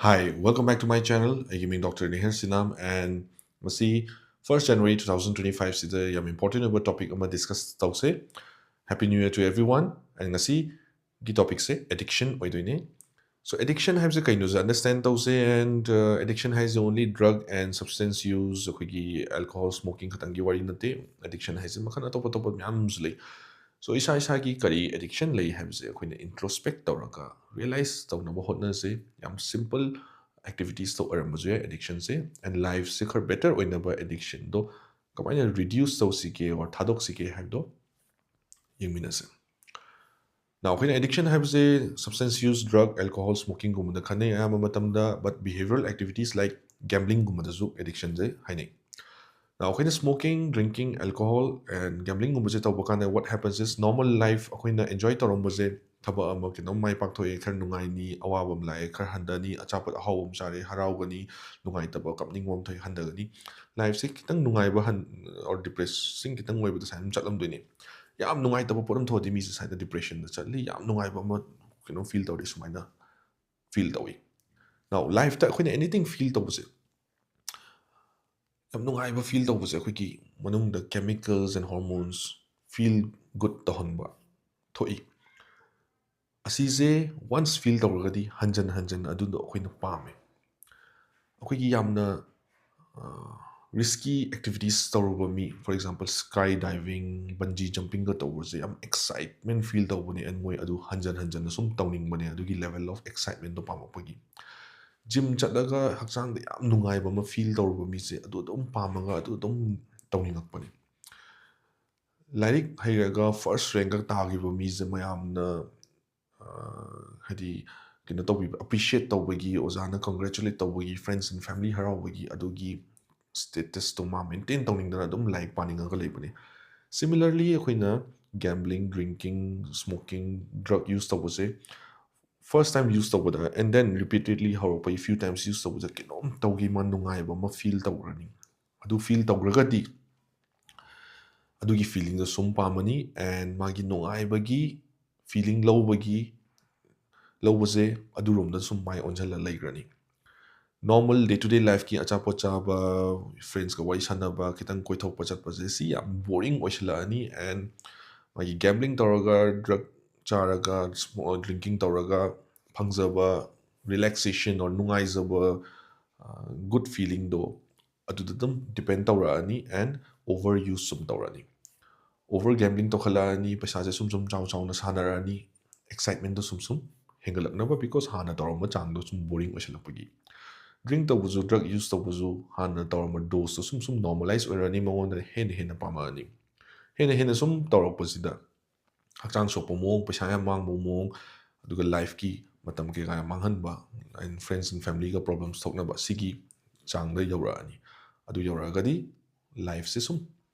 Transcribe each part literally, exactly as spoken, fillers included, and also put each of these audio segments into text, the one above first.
Hi, welcome back to my channel. ꯑꯩꯒꯤ ꯃꯤꯡ Doctor Nihir Sinam, and ꯉꯁꯤ first January two thousand twenty-five ꯁꯤꯗ ꯌꯥꯝ important ꯑꯣꯏꯕ topic ꯑꯃ discuss ꯇꯧꯁꯦ. Happy New Year to everyone. And ꯉꯁꯤꯒꯤ topicꯁꯦ addiction ꯑꯣꯏꯗꯣꯏꯅꯦ. So addiction ꯍꯥꯏꯕꯁꯦ ꯀꯩꯅꯣꯁꯦ understand ꯇꯧꯁꯦ, and uh, addiction ꯍꯥꯏꯁꯦ only drug and substance use, ꯑꯩꯈꯣꯏꯒꯤ alcohol smoking ꯈꯛꯇꯪꯒꯤ ꯋꯥꯔꯤ ꯅꯠꯇꯦ. Addiction ꯍꯥꯏꯁꯦ ꯃꯈꯜ ꯑꯇꯣꯞ ꯑꯇꯣꯞꯄ ꯃꯌꯥꯝ ꯑꯃꯁꯨ ꯂꯩ. So ꯏꯁꯥ ꯏꯁꯥꯒꯤ ꯀꯔꯤ addiction ꯂꯩ ꯍꯥꯏꯕꯁꯦ ꯑꯩꯈꯣꯏꯅ introspect ꯇꯧꯔꯒ realize ꯇꯧꯅꯕ ꯍꯣꯠꯅꯁꯦ. ꯌꯥꯝ simple activitiesꯇ ꯑꯣꯏꯔꯝꯕꯁꯨ ꯌꯥꯏ addictionꯁꯦ, and lifeꯁꯦ ꯈꯔ better ꯑꯣꯏꯅꯕ addictionꯗꯣ ꯀꯃꯥꯏꯅ reduce ꯇꯧꯁꯤꯒꯦ or ꯊꯥꯗꯣꯛꯁꯤꯒꯦ ꯍꯥꯏꯕꯗꯣ ꯌꯦꯡꯃꯤꯟꯅꯁꯦ. Now ꯑꯩꯈꯣꯏꯅ addiction ꯍꯥꯏꯕꯁꯦ substance use, drug, alcohol, smokingꯒꯨꯝꯕꯗ ꯈꯟꯅꯩ ꯑꯌꯥꯝꯕ ꯃꯇꯝꯗ, but behavioral activities like gamblingꯒꯨꯝꯕꯗꯁꯨ addictionꯁꯦ ꯍꯥꯏꯅꯩ. Now ꯑꯩꯈꯣꯏꯅ smoking, drinking, alcohol and gamblingꯒꯨꯝꯕꯁꯦ ꯇꯧꯕ ꯀꯥꯟꯗ what happens is normal life ꯑꯩꯈꯣꯏꯅ enjoy ꯇꯧꯔꯝꯕꯁꯦ, ꯊꯕꯛ ꯑꯃ ꯀꯩꯅꯣꯝ ꯃꯥꯏ ꯄꯥꯛꯊꯣꯛꯑꯦ, ꯈꯔ ꯅꯨꯡꯉꯥꯏꯅꯤ, ꯑꯋꯥꯕ ꯑꯃ ꯂꯥꯛꯑꯦ, ꯈꯔ ꯍꯟꯊꯅꯤ, ꯑꯆꯥꯄꯣꯠ ꯑꯍꯥꯎꯕ ꯑꯃ ꯆꯥꯔꯦ, ꯍꯔꯥꯎꯒꯅꯤ, ꯅꯨꯡꯉꯥꯏꯇꯕ ꯀꯞꯅꯤꯡꯕ ꯑꯃ ꯊꯣꯛꯑꯦ, ꯍꯟꯊꯒꯅꯤ. Lifeꯁꯦ ꯈꯤꯇꯪ ꯅꯨꯡꯉꯥꯏꯕ ꯍꯟ or depressing ꯈꯤꯇꯪ ꯑꯣꯏꯕꯗ ꯁꯨꯃꯥꯏꯅ ꯑꯗꯨꯝ ꯆꯠꯂꯝꯗꯣꯏꯅꯦ. ꯌꯥꯝ ꯅꯨꯡꯉꯥꯏꯇꯕ ꯄꯣꯠ ꯑꯃ ꯊꯣꯛꯑꯗꯤ ꯃꯤꯁꯦ ꯁꯨꯃꯥꯏꯅ depressionꯗ ꯆꯠꯂꯤ, ꯌꯥꯝ ꯅꯨꯡꯉꯥꯏꯕ ꯑꯃ ꯀꯩꯅꯣ feel ꯇꯧꯔꯗꯤ ꯁꯨꯃꯥꯏꯅ feel ꯇꯧꯏ. Now lifeꯇ ꯑꯩꯈꯣꯏꯅ anything feel ꯇꯧꯕꯁꯦ, ꯌꯥꯝ ꯅꯨꯡꯉꯥꯏꯕ feel ꯇꯧꯕꯁꯦ ꯑꯩꯈꯣꯏꯒꯤ ꯃꯅꯨꯡꯗ chemicals and hormones feel good ꯇꯧꯍꯟꯕ ꯊꯣꯛꯏ. ꯑꯁꯤꯁꯦ once feel ꯇꯧꯔꯒꯗꯤ ꯍꯟꯖꯟ ꯍꯟꯖꯟ ꯑꯗꯨꯗꯣ ꯑꯩꯈꯣꯏꯅ ꯄꯥꯝꯃꯦ. ꯑꯩꯈꯣꯏꯒꯤ ꯌꯥꯝꯅ risky activities ꯇꯧꯔꯨꯕ ꯃꯤ, for example sky diving, bungee jumpingꯒ ꯇꯧꯕꯁꯦ ꯌꯥꯝ excitement feel ꯇꯧꯕꯅꯦ, and ꯃꯣꯏ ꯑꯗꯨ ꯍꯟꯖꯟ ꯍꯟꯖꯟꯅ ꯁꯨꯝ ꯇꯧꯅꯤꯡꯕꯅꯦ, ꯑꯗꯨꯒꯤ level of excitementꯗꯣ ꯄꯥꯝꯃꯛꯄꯒꯤ. Gym ꯆꯠꯂꯒ ꯍꯛꯆꯥꯡꯗ ꯌꯥꯝ ꯅꯨꯡꯉꯥꯏꯕ ꯑꯃ feel ꯇꯧꯔꯨꯕ ꯃꯤꯁꯦ ꯑꯗꯨ ꯑꯗꯨꯝ ꯄꯥꯝꯃꯒ ꯑꯗꯨ ꯑꯗꯨꯝ ꯇꯧꯅꯤꯡꯉꯛꯄꯅꯦ. ꯂꯥꯏꯔꯤꯛ ꯍꯩꯔꯒ first rankꯒ ꯇꯥꯈꯤꯕ ꯃꯤꯁꯦ ꯃꯌꯥꯝꯅ ꯍꯥꯏꯗꯤ ꯀꯩꯅꯣ ꯇꯧꯕꯤꯕ, appreciate ꯇꯧꯕꯒꯤ, ꯑꯣꯖꯥꯅ congratulate ꯇꯧꯕꯒꯤ, friends and family ꯍꯔꯥꯎꯕꯒꯤ, ꯑꯗꯨꯒꯤ statusꯇꯣ ꯃꯥ maintain ꯇꯧꯅꯤꯡꯗꯅ ꯑꯗꯨꯝ ꯂꯥꯏꯔꯤꯛ ꯄꯥꯅꯤꯡꯉꯒ ꯂꯩꯕꯅꯤ. Similarly ꯑꯩꯈꯣꯏꯅ gambling, drinking, smoking, drug use ꯇꯧꯕꯁꯦ first time use ꯇꯧꯕꯗ and then repeatedly ꯍꯧꯔꯛꯄꯒꯤ few times use ꯇꯧꯕꯗ ꯀꯩꯅꯣꯝ ꯇꯧꯈꯤ, ꯃꯥ ꯅꯨꯡꯉꯥꯏꯕ ꯑꯃ feel ꯇꯧꯈ꯭ꯔꯅꯤ. ꯑꯗꯨ feel ꯇꯧꯈ꯭ꯔꯒꯗꯤ ꯑꯗꯨꯒꯤ feelingꯗꯣ ꯁꯨꯝ ꯄꯥꯝꯃꯅꯤ, and ꯃꯥꯒꯤ ꯅꯨꯡꯉꯥꯏꯕꯒꯤ feeling ꯂꯧꯕꯒꯤ ꯂꯧꯕꯁꯦ ꯑꯗꯨꯔꯣꯝꯗ ꯁꯨꯝ ꯃꯥꯏ ꯑꯣꯟꯁꯤꯜꯂ ꯂꯩꯈ꯭ꯔꯅꯤ꯫ Normal day to day lifeꯀꯤ ꯑꯆꯥꯄꯣꯠ ꯆꯥꯕ, friendsꯀ ꯋꯥꯔꯤ ꯁꯥꯟꯅꯕ, ꯈꯤꯇꯪ ꯀꯣꯏꯊꯣꯛꯄ ꯆꯠꯄꯁꯦ, ꯁꯤ ꯌꯥꯝ boring ꯑꯣꯏꯁꯤꯜꯂꯛꯑꯅꯤ꯫ And ꯃꯥꯒꯤ gambling ꯇꯧꯔꯒ, drug ꯆꯥꯔꯒ, drinking ꯇꯧꯔꯒ ꯐꯪꯖꯕ relaxation or ꯅꯨꯡꯉꯥꯏꯖꯕ, good feelingꯗꯣ ꯑꯗꯨꯗ ꯑꯗꯨꯝ depend ꯇꯧꯔꯛꯑꯅꯤ꯫ And over use ꯁꯨꯝ ꯇꯧꯔꯛꯑꯅꯤ꯫ Over gambling ꯇꯧꯈꯠꯂꯛꯑꯅꯤ, ꯄꯩꯁꯥꯁꯦ ꯁꯨꯝ ꯁꯨꯝ ꯆꯥꯎ ꯆꯥꯎꯅ ꯁꯥꯟꯅꯔꯛꯑꯅꯤ, excitementꯗꯣ ꯁꯨꯝ ꯁꯨꯝ ꯍꯦꯟꯒꯠꯂꯛꯅꯕ, because ꯍꯥꯟꯅ ꯇꯧꯔꯝꯕ ꯆꯥꯡꯗꯣ ꯁꯨꯝ boring ꯑꯣꯏꯁꯤꯜꯂꯛꯄꯒꯤ꯫ Drink ꯇꯧꯕꯁꯨ, drug use ꯇꯧꯕꯁꯨ, ꯍꯥꯟꯅ ꯇꯧꯔꯝꯕ doseꯇꯣ ꯁꯨꯝ ꯁꯨꯝ normalize ꯑꯣꯏꯔꯛꯑꯅꯤ, ꯃꯉꯣꯟꯗ ꯍꯦꯟꯅ ꯍꯦꯟꯅ ꯄꯥꯝꯃꯛꯑꯅꯤ꯫ ꯍꯦꯟꯅ ꯍꯦꯟꯅ ꯁꯨꯝ ꯇꯧꯔꯛꯄꯁꯤꯗ ꯍꯛꯆꯥꯡ ꯁꯣꯛꯄ ꯃꯑꯣꯡ, ꯄꯩꯁꯥ ꯌꯥꯝ ꯃꯥꯡꯕ ꯃꯑꯣꯡ, ꯑꯗꯨꯒ lifeꯀꯤ ꯃꯇꯝ ꯀꯩꯀꯥ ꯌꯥꯝ ꯃꯥꯡꯍꯟꯕ, and friends and familyꯒ problems ꯊꯣꯛꯅꯕ, ꯁꯤꯒꯤ ꯆꯥꯡꯗ ꯌꯧꯔꯛꯑꯅꯤ꯫ ꯑꯗꯨ ꯌꯧꯔꯛꯑꯒꯗꯤ lifeꯁꯦ ꯁꯨꯝ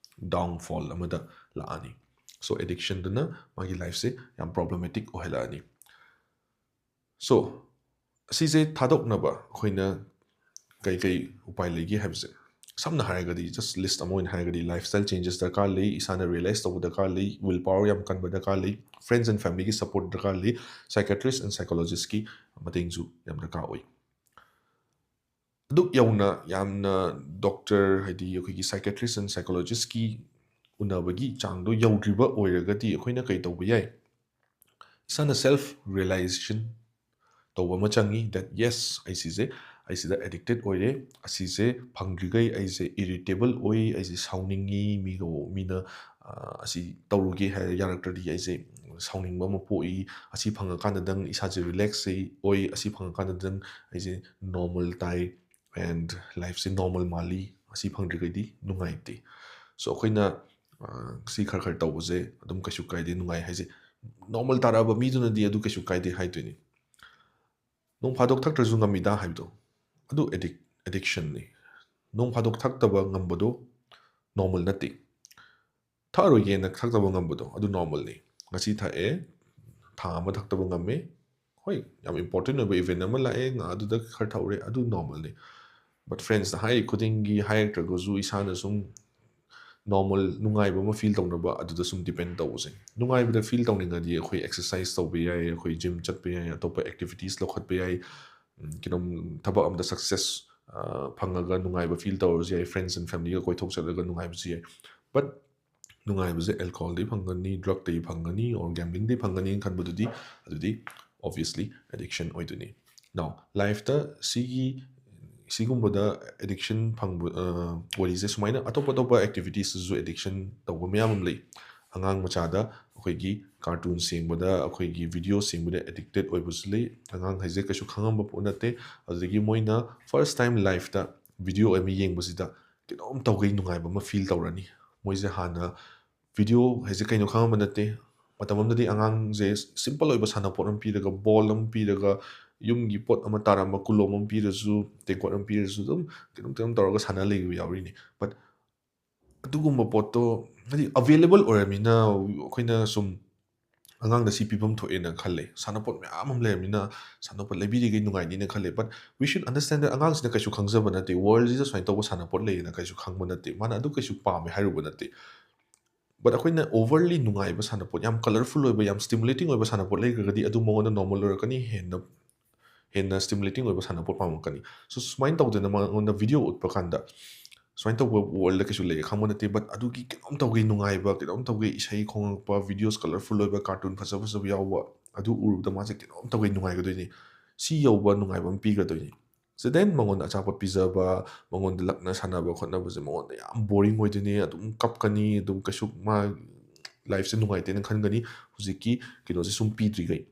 downfall ꯑꯃꯗ ꯂꯥꯛꯑꯅꯤ꯫ So addictionꯗꯨꯅ ꯃꯥꯒꯤ lifeꯁꯦ ꯌꯥꯝ problematic ꯑꯣꯏꯍꯜꯂꯛꯑꯅꯤ꯫ So ꯑꯁꯤꯁꯦ ꯊꯥꯗꯣꯛꯅꯕ ꯑꯩꯈꯣꯏꯅ ꯀꯩ ꯀꯩ ꯎꯄꯥꯏ ꯂꯩꯒꯦ ꯍꯥꯏꯕꯁꯦ, ꯁꯝꯅ ꯍꯥꯏꯔꯒꯗꯤ, just list ꯑꯃ ꯑꯣꯏꯅ ꯍꯥꯏꯔꯒꯗꯤ, lifestyle changes ꯗꯔꯀꯥꯔ ꯂꯩ, ꯏꯁꯥꯅ realize ꯇꯧꯕ ꯗꯔꯀꯥꯔ ꯂꯩ, will power ꯌꯥꯝ ꯀꯟꯕ ꯗꯔꯀꯥꯔ ꯂꯩ, friends and familyꯒꯤ support ꯗꯔꯀꯥꯔ ꯂꯩ, psychiatrist and psychologistꯀꯤ ꯃꯇꯦꯡꯁꯨ ꯌꯥꯝ ꯗꯔꯀꯥꯔ ꯑꯣꯏ꯫ ꯑꯗꯨꯛ ꯌꯧꯅ ꯌꯥꯝꯅ doctor, ꯍꯥꯏꯗꯤ ꯑꯩꯈꯣꯏꯒꯤ psychiatrist and psychologistꯀꯤ ꯎꯅꯕꯒꯤ ꯆꯥꯡꯗꯣ ꯌꯧꯗ꯭ꯔꯤꯕ ꯑꯣꯏꯔꯒꯗꯤ ꯑꯩꯈꯣꯏꯅ ꯀꯩ ꯇꯧꯕ ꯌꯥꯏ? ꯏꯁꯥꯅ self realization ꯇꯧꯕ ꯑꯃ ꯆꯪꯉꯤ, that yes, ꯑꯩ ꯁꯤꯁꯦ, ꯑꯩ ꯁꯤꯗ addicted ꯑꯣꯏꯔꯦ, ꯑꯁꯤꯁꯦ ꯐꯪꯗ꯭ꯔꯤꯈꯩ ꯑꯩꯁꯦ irritable ꯑꯣꯏ, ꯑꯩꯁꯦ ꯁꯥꯎꯅꯤꯡꯉꯤ, ꯃꯤꯒ, ꯃꯤꯅ ꯑꯁꯤ ꯇꯧꯔꯨꯒꯦ ꯍꯥꯏꯔ ꯌꯥꯔꯛꯇ꯭ꯔꯗꯤ ꯑꯩꯁꯦ ꯁꯥꯎꯅꯤꯡꯕ ꯑꯃ ꯄꯣꯛꯏ, ꯑꯁꯤ ꯐꯪꯉꯀꯥꯟꯗꯗꯪ ꯏꯁꯥꯁꯦ relax ꯑꯣꯏ, ꯑꯁꯤ ꯐꯪꯉꯀꯥꯟꯗꯗꯪ ꯑꯩꯁꯦ normal ꯇꯥꯏ, and lifeꯁꯦ normal ꯃꯥꯜꯂꯤ, ꯑꯁꯤ ꯐꯪꯗ꯭ꯔꯤꯈꯩꯗꯤ ꯅꯨꯡꯉꯥꯏꯇꯦ꯫ So ꯑꯩꯈꯣꯏꯅ ꯁꯤ ꯈꯔ ꯈꯔ ꯇꯧꯕꯁꯦ ꯑꯗꯨꯝ ꯀꯩꯁꯨ ꯀꯥꯏꯗꯦ, ꯅꯨꯡꯉꯥꯏ ꯍꯥꯏꯁꯦ꯫ Normal ꯇꯥꯔꯛꯑꯕ ꯃꯤꯗꯨꯅꯗꯤ ꯑꯗꯨ ꯀꯩꯁꯨ ꯀꯥꯏꯗꯦ ꯍꯥꯏꯗꯣꯏꯅꯤ꯫ ꯅꯣꯡ ꯐꯥꯗꯣꯛ ꯊꯛꯇ꯭ꯔꯁꯨ ꯉꯝꯃꯤꯗ ꯍꯥꯏꯕꯗꯣ, ꯑꯗꯨ addic-, addictionꯅꯤ꯫ ꯅꯣꯡ ꯐꯥꯗꯣꯛ ꯊꯛꯇꯕ ꯉꯝꯕꯗꯣ normal ꯅꯠꯇꯦ꯫ ꯊꯛꯑꯔꯣꯏꯒꯦꯅ ꯊꯛꯇꯕ ꯉꯝꯕꯗꯣ, ꯑꯗꯨ normalꯅꯤ꯫ ꯉꯁꯤ ꯊꯛꯑꯦ, ꯊꯥ ꯑꯃ ꯊꯛꯇꯕ ꯉꯝꯃꯦ, ꯍꯣꯏ, ꯌꯥꯝ important ꯑꯣꯏꯕ event ꯑꯃ ꯂꯥꯛꯑꯦ, ꯉꯥ ꯑꯗꯨꯗ ꯈꯔ ꯊꯛꯎꯔꯦ, ꯑꯗꯨ normalꯅꯤ꯫ But friendsꯅ ꯍꯥꯏꯔꯤ ꯈꯨꯗꯤꯡꯒꯤ, ꯍꯥꯏꯔꯛꯇ꯭ꯔꯒꯁꯨ ꯏꯁꯥꯅ ꯁꯨꯝ ꯅꯣꯔꯃꯦꯜ ꯅꯨꯡꯉꯥꯏꯕ ꯑꯃ ꯐꯤꯜ ꯇꯧꯅꯕ ꯑꯗꯨꯗ ꯁꯨꯝ ꯗꯤꯄꯦꯟ ꯇꯧꯕꯁꯦ꯫ ꯅꯨꯡꯉꯥꯏꯕꯗ ꯐꯤꯜ ꯇꯧꯅꯤꯡꯉꯗꯤ ꯑꯩꯈꯣꯏ ꯑꯦꯛꯁꯔꯁꯥꯏꯁ ꯇꯧꯕ ꯌꯥꯏ, ꯑꯩꯈꯣꯏ ꯖꯤꯝ ꯆꯠꯄ ꯌꯥꯏ, ꯑꯇꯣꯞꯄ ꯑꯦꯛꯇꯤꯚꯤꯇꯤꯁ ꯂꯧꯈꯠꯄ ꯌꯥꯏ, ꯎꯝ, ꯀꯩꯅꯣꯝ ꯊꯕꯛ ꯑꯝꯗ ꯁꯛꯁꯦꯁ ꯐꯪꯉꯒ ꯅꯨꯡꯉꯥꯏꯕ ꯐꯤꯜ ꯇꯧꯔꯁꯨ ꯌꯥꯏ, ꯐ꯭ꯔꯦꯟꯁ ꯑꯦꯟ ꯐꯦꯃꯤꯂꯤꯒ ꯀꯣꯏꯊꯣꯛ ꯆꯠꯂꯒ ꯅꯨꯡꯉꯥꯏꯕꯁꯨ ꯌꯥꯏ꯫ ꯕꯠ ꯅꯨꯡꯉꯥꯏꯕꯁꯦ ꯑꯦꯜꯀꯣꯍꯣꯜꯗꯒꯤ ꯐꯪꯒꯅꯤ, ꯗ꯭ꯔꯛꯇꯒꯤ ꯐꯪꯒꯅꯤ, ꯑꯣꯔ ꯒꯦꯝꯕ꯭ꯂꯤꯡꯗꯒꯤ ꯐꯪꯒꯅꯤꯅ ꯈꯟꯕꯗꯨꯗꯤ ꯑꯗꯨꯗꯤ ꯑꯣꯕꯤꯌꯁꯂꯤ ꯑꯦꯗꯤꯛꯁꯟ ꯑꯣꯏꯗꯣꯏꯅꯤ꯫ ꯅꯥꯎ ꯂꯥꯏꯐꯇ ꯁꯤꯒꯤ ꯁꯤꯒꯨꯝꯕꯗ ꯑꯦꯗꯤꯛꯁꯟ ꯐꯪꯕ ꯋꯥꯔꯤꯁꯦ ꯁꯨꯃꯥꯏꯅ ꯑꯇꯣꯞ ꯑꯇꯣꯞꯄ ꯑꯦꯛꯇꯤꯚꯤꯇꯤꯁꯇꯁꯨ ꯑꯦꯗꯤꯛꯁꯟ ꯇꯧꯕ ꯃꯌꯥꯝ ꯑꯃ ꯂꯩ꯫ ꯑꯉꯥꯡ ꯃꯆꯥꯗ ꯑꯩꯈꯣꯏꯒꯤ ꯀꯥꯔꯇꯨꯟ ꯁꯦꯡꯕꯗ, ꯑꯩꯈꯣꯏꯒꯤ ꯚꯤꯗꯤꯑꯣ ꯁꯦꯡꯕꯗ ꯑꯦꯗꯤꯛꯇꯦꯠ ꯑꯣꯏꯕꯁꯨ ꯂꯩ꯫ ꯑꯉꯥꯡ ꯍꯥꯏꯁꯦ ꯀꯩꯁꯨ ꯈꯪꯉꯝꯕ ꯄꯣꯠ ꯅꯠꯇꯦ꯫ ꯑꯗꯨꯗꯒꯤ ꯃꯣꯏꯅ ꯐꯥꯔꯁ ꯇꯥꯏꯝ ꯂꯥꯏꯐꯇ ꯚꯤꯗꯤꯑꯣ ꯑꯃ ꯌꯦꯡꯕꯁꯤꯗ ꯀꯩꯅꯣꯝ ꯇꯧꯒꯩ ꯅꯨꯡꯉꯥꯏꯕ ꯑꯃ ꯐꯤꯜ ꯇꯧꯔꯅꯤ꯫ ꯃꯣꯏꯁꯦ ꯍꯥꯟꯅ ꯚꯤꯗꯤꯑꯣ ꯍꯥꯏꯁꯦ ꯀꯩꯅꯣ ꯈꯪꯉꯝꯕ ꯅꯠꯇꯦ꯫ ꯃꯇꯝ ꯑꯃꯗꯗꯤ ꯑꯉꯥꯡꯁꯦ ꯁꯤꯝꯄꯜ ꯑꯣꯏꯕ ꯁꯥꯟꯅꯄꯣꯠ ꯑꯃ ꯄꯤꯔꯒ, ꯕꯣꯜ ꯑꯃ ꯄꯤꯔꯒ, ꯌꯨꯝꯒꯤ ꯄꯣꯠ ꯑꯃ ꯇꯥꯔꯝꯕ, ꯀꯨꯂꯣꯝ ꯑꯃ ꯄꯤꯔꯁꯨ, ꯇꯦꯡꯀꯣꯠ ꯑꯃ ꯄꯤꯔꯁꯨ, ꯑꯗꯨꯝ ꯀꯩꯅꯣꯝ ꯀꯩꯅꯣꯝ ꯇꯧꯔꯒ ꯁꯥꯟꯅ ꯂꯩꯕ ꯌꯥꯎꯔꯤꯅꯤ꯫ ꯕꯠ ꯑꯗꯨꯒꯨꯝꯕ ꯄꯣꯠꯇꯣ ꯍꯥꯏꯗꯤ ꯑꯦꯕꯥꯏꯂꯦꯕꯜ ꯑꯣꯏꯔꯕꯅꯤꯅ ꯑꯩꯈꯣꯏꯅ ꯁꯨꯝ ꯑꯉꯥꯡꯗ ꯁꯤ ꯄꯤꯐꯝ ꯊꯣꯛꯑꯦꯅ ꯈꯜꯂꯦ꯫ ꯁꯥꯟꯅꯄꯣꯠ ꯃꯌꯥꯝ ꯑꯃ ꯂꯩꯔꯕꯅꯤꯅ ꯁꯥꯟꯅꯄꯣꯠ ꯂꯩꯕꯤꯔꯤꯈꯩ ꯅꯨꯡꯉꯥꯏꯅꯤꯅ ꯈꯜꯂꯦ꯫ But we should understand that ꯑꯉꯥꯡꯁꯤꯅ ꯀꯩꯁꯨ ꯈꯪꯖꯕ ꯅꯠꯇꯦ, ꯋꯥꯔꯜꯁꯤꯗ ꯁꯨꯃꯥꯏꯅ ꯇꯧꯕ ꯁꯥꯟꯅꯄꯣꯠ ꯂꯩꯌꯦꯅ ꯀꯩꯁꯨ ꯈꯪꯕ ꯅꯠꯇꯦ, ꯃꯥꯅ ꯑꯗꯨ ꯀꯩꯁꯨ ꯄꯥꯝꯃꯦ ꯍꯥꯏꯔꯨꯕ ꯅꯠꯇꯦ꯫ ꯕꯠ ꯑꯩꯈꯣꯏꯅ ꯑꯣꯚꯔꯂꯤ ꯅꯨꯡꯉꯥꯏꯕ ꯁꯥꯟꯅꯄꯣꯠ, ꯌꯥꯝ ꯀꯂꯔꯐꯨꯜ ꯑꯣꯏꯕ, ꯌꯥꯝ ꯁ꯭ꯇꯤꯃꯨꯂꯦꯇꯤꯡ ꯑꯣꯏꯕ ꯁꯥꯟꯅꯄꯣꯠ ꯂꯩꯈ꯭ꯔꯒꯗꯤ ꯑꯗꯨ ꯃꯉꯣꯟꯗ ꯅꯣꯔꯃꯦꯜ ꯑꯣꯏꯔꯛꯀꯅꯤ, ꯍꯦꯟꯅ ꯍꯦꯟꯅ ꯁ꯭ꯇꯤꯃꯨꯂꯦꯇꯤꯡ ꯑꯣꯏꯕ ꯁꯥꯟꯅꯄꯣꯠ ꯄꯥꯝꯃꯛꯀꯅꯤ꯫ ꯁꯣ ꯁꯨꯃꯥꯏꯅ ꯇꯧꯗꯅ ꯃꯉꯣꯟꯗ ꯚꯤꯗꯤꯑꯣ ꯎꯠꯄ ꯀꯥꯟꯗ ꯁꯨꯃꯥꯏꯅ ꯇꯧꯕ ꯋꯥꯔꯜꯗ ꯀꯩꯁꯨ ꯂꯩꯌꯦ ꯈꯪꯕ ꯅꯠꯇꯦ, ꯕꯠ ꯑꯗꯨꯒꯤ ꯀꯩꯅꯣꯝ ꯇꯧꯒꯦ ꯅꯨꯡꯉꯥꯏꯕ, ꯀꯩꯅꯣꯝ ꯇꯧꯒꯦ ꯏꯁꯩ ꯈꯣꯡꯉꯛꯄ, ꯚꯤꯗꯤꯑꯣꯁ ꯀꯂꯔꯐꯨꯜ ꯑꯣꯏꯕ, ꯀꯥꯔꯇꯨꯟ ꯐꯖ ꯐꯖꯕ ꯌꯥꯎꯕ, ꯑꯗꯨ ꯎꯔꯨꯕꯗ ꯃꯥꯁꯦ ꯀꯩꯅꯣꯝ ꯇꯧꯒꯦ ꯅꯨꯡꯉꯥꯏꯒꯗꯣꯏꯅꯤ꯫ ꯁꯤ ꯌꯧꯕ ꯅꯨꯡꯉꯥꯏꯕ ꯑꯃ ꯄꯤꯒꯗꯣꯏꯅꯤ꯫ ꯁꯤ ꯗꯦꯟ ꯃꯉꯣꯟꯗ ꯑꯆꯥꯄꯣꯠ ꯄꯤꯖꯕ, ꯃꯉꯣꯟꯗ ꯂꯛꯅ ꯁꯥꯟꯅꯕ ꯈꯣꯠꯅꯕꯁꯦ ꯃꯉꯣꯟꯗ ꯌꯥꯝ ꯕꯣꯔꯤꯡ ꯑꯣꯏꯗꯣꯏꯅꯤ꯫ ꯑꯗꯨꯝ ꯀꯞꯀꯅꯤ, ꯑꯗꯨꯝ ꯀꯩꯁꯨ ꯃꯥ ꯂꯥꯏꯐꯁꯦ ꯅꯨꯡꯉꯥꯏꯇꯦꯅ ꯈꯟꯒꯅꯤ꯫ ꯍꯧꯖꯤꯛꯀꯤ ꯀꯩꯅꯣꯁꯦ ꯁꯨꯝ ꯄꯤꯗ꯭ꯔꯤꯈꯩ꯫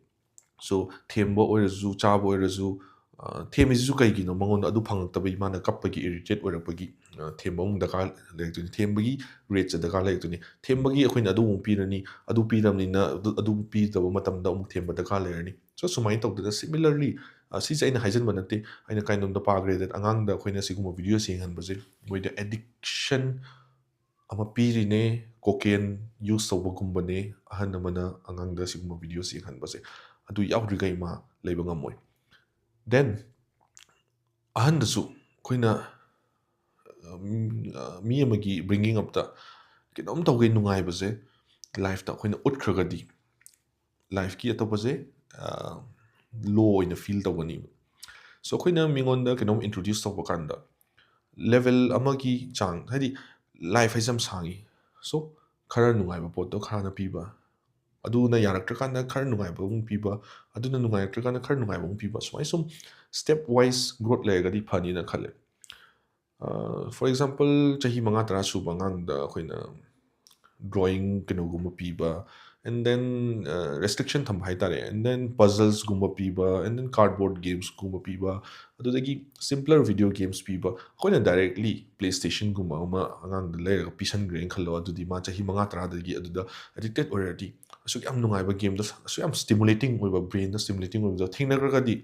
ꯁꯣ ꯊꯦꯝꯕ ꯑꯣꯏꯔꯁꯨ, ꯆꯥꯕ ꯑꯣꯏꯔꯁꯨ, ꯑ, ꯊꯦꯝꯃꯤꯁꯤꯁꯨ ꯀꯩꯒꯤꯅꯣ? ꯃꯉꯣꯟꯗ ꯑꯗꯨ ꯐꯪꯉꯛꯇꯕꯒꯤ ꯃꯥꯅ ꯀꯞꯄꯒꯤ, ꯏꯔꯤꯇꯦꯠ ꯑꯣꯏꯔꯛꯄꯒꯤ, ꯑ, ꯊꯦꯝꯕ ꯑꯃꯨꯛ ꯗꯔꯀꯥꯔ ꯂꯩꯔꯛꯇꯣꯏꯅꯤ꯫ ꯊꯦꯝꯕꯒꯤ ꯔꯦꯠꯁꯦ ꯗꯔꯀꯥꯔ ꯂꯩꯔꯛꯇꯣꯏꯅꯤ꯫ ꯊꯦꯝꯕꯒꯤ ꯑꯩꯈꯣꯏꯅ ꯑꯗꯨ ꯑꯃꯨꯛ ꯄꯤꯔꯅꯤ, ꯑꯗꯨ ꯄꯤꯔꯕꯅꯤꯅ ꯑꯗꯨ, ꯑꯗꯨ ꯄꯤꯗꯕ ꯃꯇꯝꯗ ꯑꯃꯨꯛ ꯊꯦꯝꯕ ꯗꯔꯀꯥꯔ ꯂꯩꯔꯅꯤ꯫ ꯁꯣ ꯁꯨꯃꯥꯏꯅ ꯇꯧꯗꯅ similarly, ꯑ, ꯁꯤꯁꯦ ꯑꯩꯅ ꯍꯥꯏꯖꯟꯕ ꯅꯠꯇꯦ, ꯑꯩꯅ ꯀꯥꯏꯅꯣꯝꯗ ꯄꯥꯈ꯭ꯔꯦ that ꯑꯉꯥꯡꯗ ꯑꯩꯈꯣꯏꯅ ꯁꯤꯒꯨꯝꯕ ꯚꯤꯗꯤꯑꯣꯁꯦ ꯌꯦꯡꯍꯟꯕꯁꯦ ꯃꯣꯏꯗ ꯑꯦꯗꯤꯛꯁꯟ ꯑꯃ ꯄꯤꯔꯤꯅꯦ, ꯀꯣꯀꯦꯟ ꯌꯨꯁ ꯇꯧꯕꯒꯨꯝꯕꯅꯦ ꯑꯍꯟ ꯑꯃꯅ ꯑꯉꯥꯡꯗ ꯁꯤꯒꯨꯝꯕ ꯚꯤꯗꯤꯑꯣꯁꯦ ꯌꯦꯡꯍꯟꯕꯁꯦ꯫ ꯑꯗꯨ ꯌꯥꯎꯗ꯭ꯔꯤꯈꯩ ꯃꯥ ꯂꯩꯕ ꯉꯝꯃꯣꯏ꯫ ꯗꯦꯟ ꯑꯍꯟꯗꯁꯨ ꯑꯩꯈꯣꯏꯅ, ꯑ, ꯃꯤ ꯑꯃꯒꯤ bringing upꯇ ꯀꯩꯅꯣꯝ ꯇꯧꯒꯦ ꯅꯨꯡꯉꯥꯏꯕꯁꯦ ꯂꯥꯏꯐꯇ ꯑꯩꯈꯣꯏꯅ ꯎꯠꯈ꯭ꯔꯒꯗꯤ ꯂꯥꯏꯐꯀꯤ ꯑꯇꯣꯞꯄꯁꯦ ꯂꯣ ꯑꯣꯏꯅ ꯐꯤꯜ ꯇꯧꯒꯅꯤꯕ꯫ ꯁꯣ ꯑꯩꯈꯣꯏꯅ ꯃꯤꯉꯣꯟꯗ ꯀꯩꯅꯣꯝ ꯏꯟꯇ꯭ꯔꯣꯗ꯭ꯌꯨꯁ ꯇꯧꯕ ꯀꯥꯟꯗ ꯂꯦꯚꯦꯜ ꯑꯃꯒꯤ ꯆꯥꯡ, ꯍꯥꯏꯗꯤ ꯂꯥꯏꯐ ꯍꯥꯏꯁꯦ ꯌꯥꯝ ꯁꯥꯡꯉꯤ꯫ ꯁꯣ ꯈꯔ ꯅꯨꯡꯉꯥꯏꯕ ꯄꯣꯠꯇꯣ ꯈꯔꯅ ꯄꯤꯕ, ꯑꯗꯨꯅ ꯌꯥꯔꯛꯇ꯭ꯔꯀꯥꯟꯗ ꯈꯔ ꯅꯨꯡꯉꯥꯏꯕ ꯑꯃꯨꯛ ꯄꯤꯕ, ꯑꯗꯨꯅ ꯅꯨꯡꯉꯥꯏꯔꯛꯇ꯭ꯔꯀꯥꯟꯗ ꯈꯔ ꯅꯨꯡꯉꯥꯏꯕ ꯑꯃꯨꯛ ꯄꯤꯕ, ꯁꯨꯃꯥꯏꯅ ꯁꯨꯝ ꯁ꯭ꯇꯦꯞ ꯋꯥꯏꯁ ꯒ꯭ꯔꯣꯠ ꯂꯩꯔꯒꯗꯤ ꯐꯅꯤꯅ ꯈꯜꯂꯦ꯫ ꯐꯣꯔ ꯑꯦꯛꯖꯥꯝꯄꯜ, ꯆꯍꯤ ꯃꯉꯥ ꯇꯔꯥ ꯁꯨꯕ ꯑꯉꯥꯡꯗ ꯑꯩꯈꯣꯏꯅ ꯗ꯭ꯔꯣꯌꯤꯡ ꯀꯩꯅꯣꯒꯨꯝꯕ ꯄꯤꯕ, ꯑꯦꯟ ꯗꯦꯟ ꯔꯦꯁꯇ꯭ꯔꯤꯛꯁꯟ ꯊꯝꯕ ꯍꯥꯏ ꯇꯥꯔꯦ, ꯑꯦꯟ ꯗꯦꯟ ꯄꯖꯜꯁꯒꯨꯝꯕ ꯄꯤꯕ, ꯑꯦꯟ ꯗꯦꯟ ꯀꯥꯔꯗꯕꯣꯔꯗ ꯒꯦꯝꯁꯀꯨꯝꯕ ꯄꯤꯕ, ꯑꯗꯨꯗꯒꯤ ꯁꯤꯝꯄ꯭ꯂꯔ ꯚꯤꯗꯤꯑꯣ ꯒꯦꯝꯁ ꯄꯤꯕ, ꯑꯩꯈꯣꯏꯅ ꯗꯥꯏꯔꯦꯛꯂꯤ ꯄ꯭ꯂꯦ ꯁ꯭ꯇꯦꯁꯟꯒꯨꯝꯕ ꯑꯃ ꯑꯉꯥꯡꯗ ꯂꯩꯔꯒ ꯄꯤꯁꯟꯈ꯭ꯔꯦꯅ ꯈꯜꯂꯣ꯫ ꯑꯗꯨꯗꯤ ꯃꯥ ꯆꯍꯤ ꯃꯉꯥ ꯇꯔꯥꯗꯒꯤ ꯑꯗꯨꯗ ꯑꯦꯗꯤꯛꯇꯦꯠ ꯑꯣꯏꯔꯗꯤ, ꯑꯁꯨꯛ ꯌꯥꯝ ꯅꯨꯡꯉꯥꯏꯕ ꯒꯦꯝꯗ, ꯑꯁꯨꯛ ꯌꯥꯝ ꯁ꯭ꯇꯤꯃꯨꯂꯦꯇꯤꯡ ꯑꯣꯏꯕ, ꯕ꯭ꯔꯦꯟꯗ ꯁ꯭ꯇꯤꯃꯨꯂꯦꯇꯤꯡ ꯑꯣꯏꯕꯗꯣ ꯊꯦꯡꯅꯈ꯭ꯔꯒꯗꯤ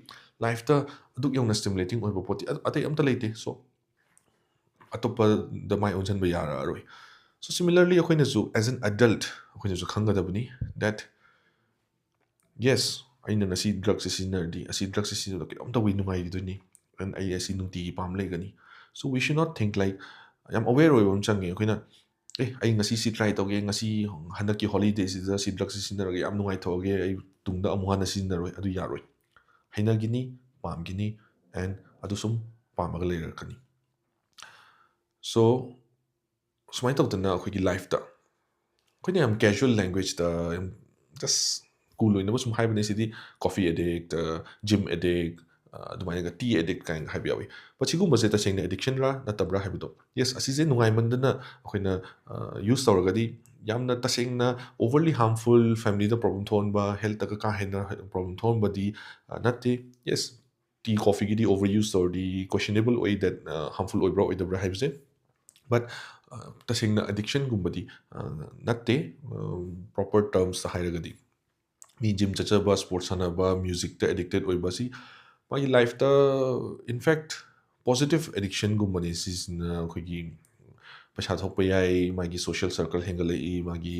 ꯂꯥꯏꯐꯇ ꯑꯗꯨꯛ ꯌꯧꯅ ꯁ꯭ꯇꯤꯃꯨꯂꯦꯇꯤꯡ ꯑꯣꯏꯕ ꯄꯣꯠꯇꯤ ꯑ-, ꯑꯇꯩ ꯑꯝꯇ ꯂꯩꯇꯦ꯫ ꯁꯣ ꯑꯇꯣꯞꯄꯗ ꯃꯥꯏ ꯑꯣꯟꯁꯤꯟꯕ ꯌꯥꯔꯛꯑꯔꯣꯏ꯫ ꯁꯣ ꯁꯤꯃꯤꯂꯔꯂꯤ ꯑꯩꯈꯣꯏꯅꯁꯨ as an adult ꯑꯩꯈꯣꯏꯅꯁꯨ ꯈꯪꯒꯗꯕꯅꯤ that yes, ꯑꯩꯅ ꯉꯁꯤ ꯗ꯭ꯔꯛꯁꯦ ꯁꯤꯖꯤꯟꯅꯔꯗꯤ, ꯑꯁꯤ ꯗ꯭ꯔꯛꯁꯦ ꯁꯤꯖꯤꯟꯅꯕꯗ ꯀꯩꯅꯣꯝ ꯇꯧꯕꯒꯤ ꯅꯨꯡꯉꯥꯏꯈꯤꯗꯣꯏꯅꯤ, and ꯑꯩ ꯑꯁꯤ ꯅꯨꯡꯇꯤꯒꯤ ꯄꯥꯝ ꯂꯩꯒꯅꯤ꯫ So we should not think like, ꯌꯥꯝ ꯑꯋꯦꯔ ꯑꯣꯏꯕ ꯑꯃ ꯆꯪꯉꯦ ꯑꯩꯈꯣꯏꯅ꯫ ꯑꯦ, ꯑꯩ ꯉꯁꯤ ꯁꯤ ꯇ꯭ꯔꯥꯏ ꯇꯧꯒꯦ, ꯉꯁꯤ ꯍꯟꯗꯛꯀꯤ ꯍꯣꯂꯤꯗꯦꯁꯤꯗ ꯁꯤ ꯗ꯭ꯔꯛꯁꯦ ꯁꯤꯖꯤꯟꯅꯔꯒ ꯌꯥꯝ ꯅꯨꯡꯉꯥꯏꯊꯣꯛꯑꯒꯦ, ꯑꯩ ꯇꯨꯡꯗ ꯑꯃꯨꯛ ꯍꯟꯅ ꯁꯤꯖꯤꯟꯅꯔꯣꯏ, ꯑꯗꯨ ꯌꯥꯔꯣꯏ꯫ ꯍꯩꯅꯈꯤꯅꯤ, ꯄꯥꯝꯈꯤꯅꯤ, and ꯑꯗꯨ ꯁꯨꯝ ꯄꯥꯝꯃꯒ ꯂꯩꯔꯛꯀꯅꯤ꯫ ꯁꯣ ꯁꯨꯃꯥꯏꯅ ꯇꯧꯗꯅ ꯑꯩꯈꯣꯏꯒꯤ ꯂꯥꯏꯐꯇ ꯑꯩꯈꯣꯏꯅ ꯌꯥꯝ ꯀꯦꯖꯨꯋꯦꯜ ꯂꯦꯡꯒ꯭ꯋꯦꯖꯇ ꯌꯥꯝ ꯖꯁ ꯀꯨꯜ ꯑꯣꯏꯅꯕ ꯁꯨꯝ ꯍꯥꯏꯕꯅꯦ, ꯁꯤꯗꯤ ꯀꯣꯐꯤ ꯑꯦꯗꯤꯛ, ꯖꯤꯝ ꯑꯦꯗꯤꯛ, ꯑꯗꯨꯃꯥꯏꯅꯒ ꯇꯤ ꯑꯦꯗꯤꯛ ꯀꯥꯏꯅ ꯍꯥꯏꯕ ꯌꯥꯎꯏ꯫ ꯕꯠ ꯁꯤꯒꯨꯝꯕꯁꯦ ꯇꯁꯦꯡꯅ ꯑꯦꯗꯤꯛꯁꯟꯔꯥ ꯅꯠꯇꯕ꯭ꯔꯥ ꯍꯥꯏꯕꯗꯣ, ꯌꯦꯁ, ꯑꯁꯤꯁꯦ ꯅꯨꯡꯉꯥꯏꯃꯟꯗꯅ ꯑꯩꯈꯣꯏꯅ ꯌꯨꯁ ꯇꯧꯔꯒꯗꯤ ꯌꯥꯝꯅ ꯇꯁꯦꯡꯅ ꯑꯣꯚꯔꯂꯤ ꯍꯥꯔꯝꯐꯨꯜ, ꯐꯦꯃꯤꯂꯤꯗ ꯄ꯭ꯔꯣꯕ꯭ꯂꯦꯝ ꯊꯣꯛꯍꯟꯕ, ꯍꯦꯜꯠꯇꯒ ꯀꯥ ꯍꯦꯟꯅ ꯄ꯭ꯔꯣꯕ꯭ꯂꯦꯝ ꯊꯣꯛꯍꯟꯕꯗꯤ ꯅꯠꯇꯦ꯫ ꯌꯦꯁ, ꯇꯤ ꯀꯣꯐꯤꯒꯤꯗꯤ ꯑꯣꯚꯔ ꯌꯨꯁ ꯇꯧꯔꯗꯤ ꯀꯣꯏꯁꯟꯅꯦꯕꯜ ꯑꯣꯏ, ꯗꯦꯠ ꯍꯥꯔꯝꯐꯨꯜ ꯑꯣꯏꯕ꯭ꯔꯥ ꯑꯣꯏꯗꯕ꯭ꯔꯥ ꯍꯥꯏꯕꯁꯦ꯫ ꯕꯠ ꯇꯁꯦꯡꯅ ꯑꯦꯗꯤꯛꯁꯟꯒꯨꯝꯕꯗꯤ ꯅꯠꯇꯦ꯫ ꯄ꯭ꯔꯣꯄꯔ ꯇꯔꯝꯁꯇ ꯍꯥꯏꯔꯒꯗꯤ ꯃꯤ ꯖꯤꯝ ꯆꯠꯆꯕ, ꯁ꯭ꯄꯣꯔꯠꯁ ꯁꯥꯟꯅꯕ, ꯃ꯭ꯌꯨꯖꯤꯛꯇ ꯑꯦꯗꯤꯛꯇꯦꯠ ꯑꯣꯏꯕ ꯑꯁꯤ ꯃꯥꯒꯤ ꯂꯥꯏꯐꯇ, ꯏꯟꯐꯦꯛ, ꯄꯣꯖꯤꯇꯤꯞ ꯑꯦꯗꯤꯛꯁꯟꯒꯨꯝꯕꯅꯤ꯫ ꯁꯤꯁꯤꯅ ꯑꯩꯈꯣꯏꯒꯤ ꯄꯩꯁꯥ ꯊꯣꯛꯄ ꯌꯥꯏ, ꯃꯥꯒꯤ ꯁꯣꯁꯤꯌꯦꯜ ꯁꯔꯀꯜ ꯍꯦꯟꯒꯠꯂꯛꯏ, ꯃꯥꯒꯤ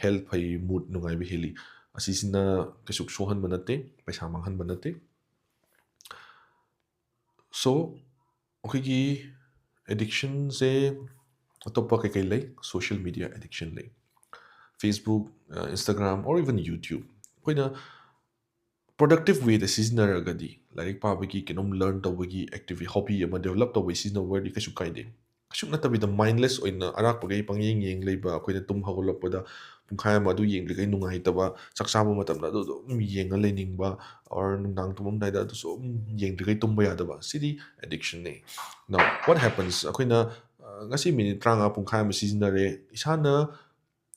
ꯍꯦꯜꯠ ꯐꯩ, ꯃꯨꯠ ꯅꯨꯡꯉꯥꯏꯕ ꯍꯦꯜꯂꯤ꯫ ꯑꯁꯤꯁꯤꯅ ꯀꯩꯁꯨ ꯁꯣꯛꯍꯟꯕ ꯅꯠꯇꯦ, ꯄꯩꯁꯥ ꯃꯥꯡꯍꯟꯕ ꯅꯠꯇꯦ꯫ ꯁꯣ ꯑꯩꯈꯣꯏꯒꯤ ꯑꯦꯗꯤꯛꯁꯟꯁꯦ ꯑꯇꯣꯞꯄ ꯀꯩꯀꯩ ꯂꯩ? Social media addiction ꯂꯩ, Facebook, Instagram, or even YouTube꯫ ꯑꯩꯈꯣꯏꯅ productive way ꯗ ꯁꯤꯖꯤꯟꯅꯔꯒꯗꯤ, ꯂꯥꯏꯔꯤꯛ ꯄꯥꯕꯒꯤ, ꯀꯩꯅꯣꯝ learn ꯇꯧꯕꯒꯤ, activity, hobby ꯑꯃ develop ꯇꯧꯕꯒꯤ ꯁꯤꯖꯤꯟꯅꯕ ꯑꯣꯏꯔꯗꯤ ꯀꯩꯁꯨ ꯀꯥꯏꯗꯦ꯫ ꯀꯩꯁꯨ ꯅꯠꯇꯕꯤꯗ mindless ꯑꯣꯏꯅ ꯑꯔꯥꯛꯄꯈꯩ ꯄꯪꯌꯦꯡ ꯌꯦꯡ ꯂꯩꯕ, ꯑꯩꯈꯣꯏꯅ ꯇꯨꯝ ꯍꯧꯒꯠꯂꯛꯄꯗ ꯄꯨꯡꯈꯥꯏ ꯑꯃ ꯑꯗꯨ ꯌꯦꯡꯗ꯭ꯔꯤꯈꯩ ꯅꯨꯡꯉꯥꯏꯇꯕ, ꯆꯥꯛ ꯆꯥꯕ ꯃꯇꯝꯗ ꯑꯗꯨ ꯑꯗꯨꯝ ꯌꯦꯡꯉ ꯂꯩꯅꯤꯡꯕ, or ꯅꯨꯡꯗꯥꯡ ꯇꯨꯝꯃꯝꯗꯥꯏꯗ ꯑꯗꯨꯁꯨ ꯑꯗꯨꯝ ꯌꯦꯡꯗ꯭ꯔꯤꯈꯩ ꯇꯨꯝꯕ ꯌꯥꯗꯕ, ꯁꯤꯗꯤ ꯑꯦꯗꯤꯛꯁꯟꯅꯦ꯫ Now what happens? ꯑꯩꯈꯣꯏꯅ ꯉꯁꯤ ꯃꯤꯅꯤꯠ ꯇꯔꯥꯃꯉꯥ, ꯄꯨꯡꯈꯥꯏ ꯑꯃ ꯁꯤꯖꯤꯟꯅꯔꯦ, ꯏꯁꯥꯅ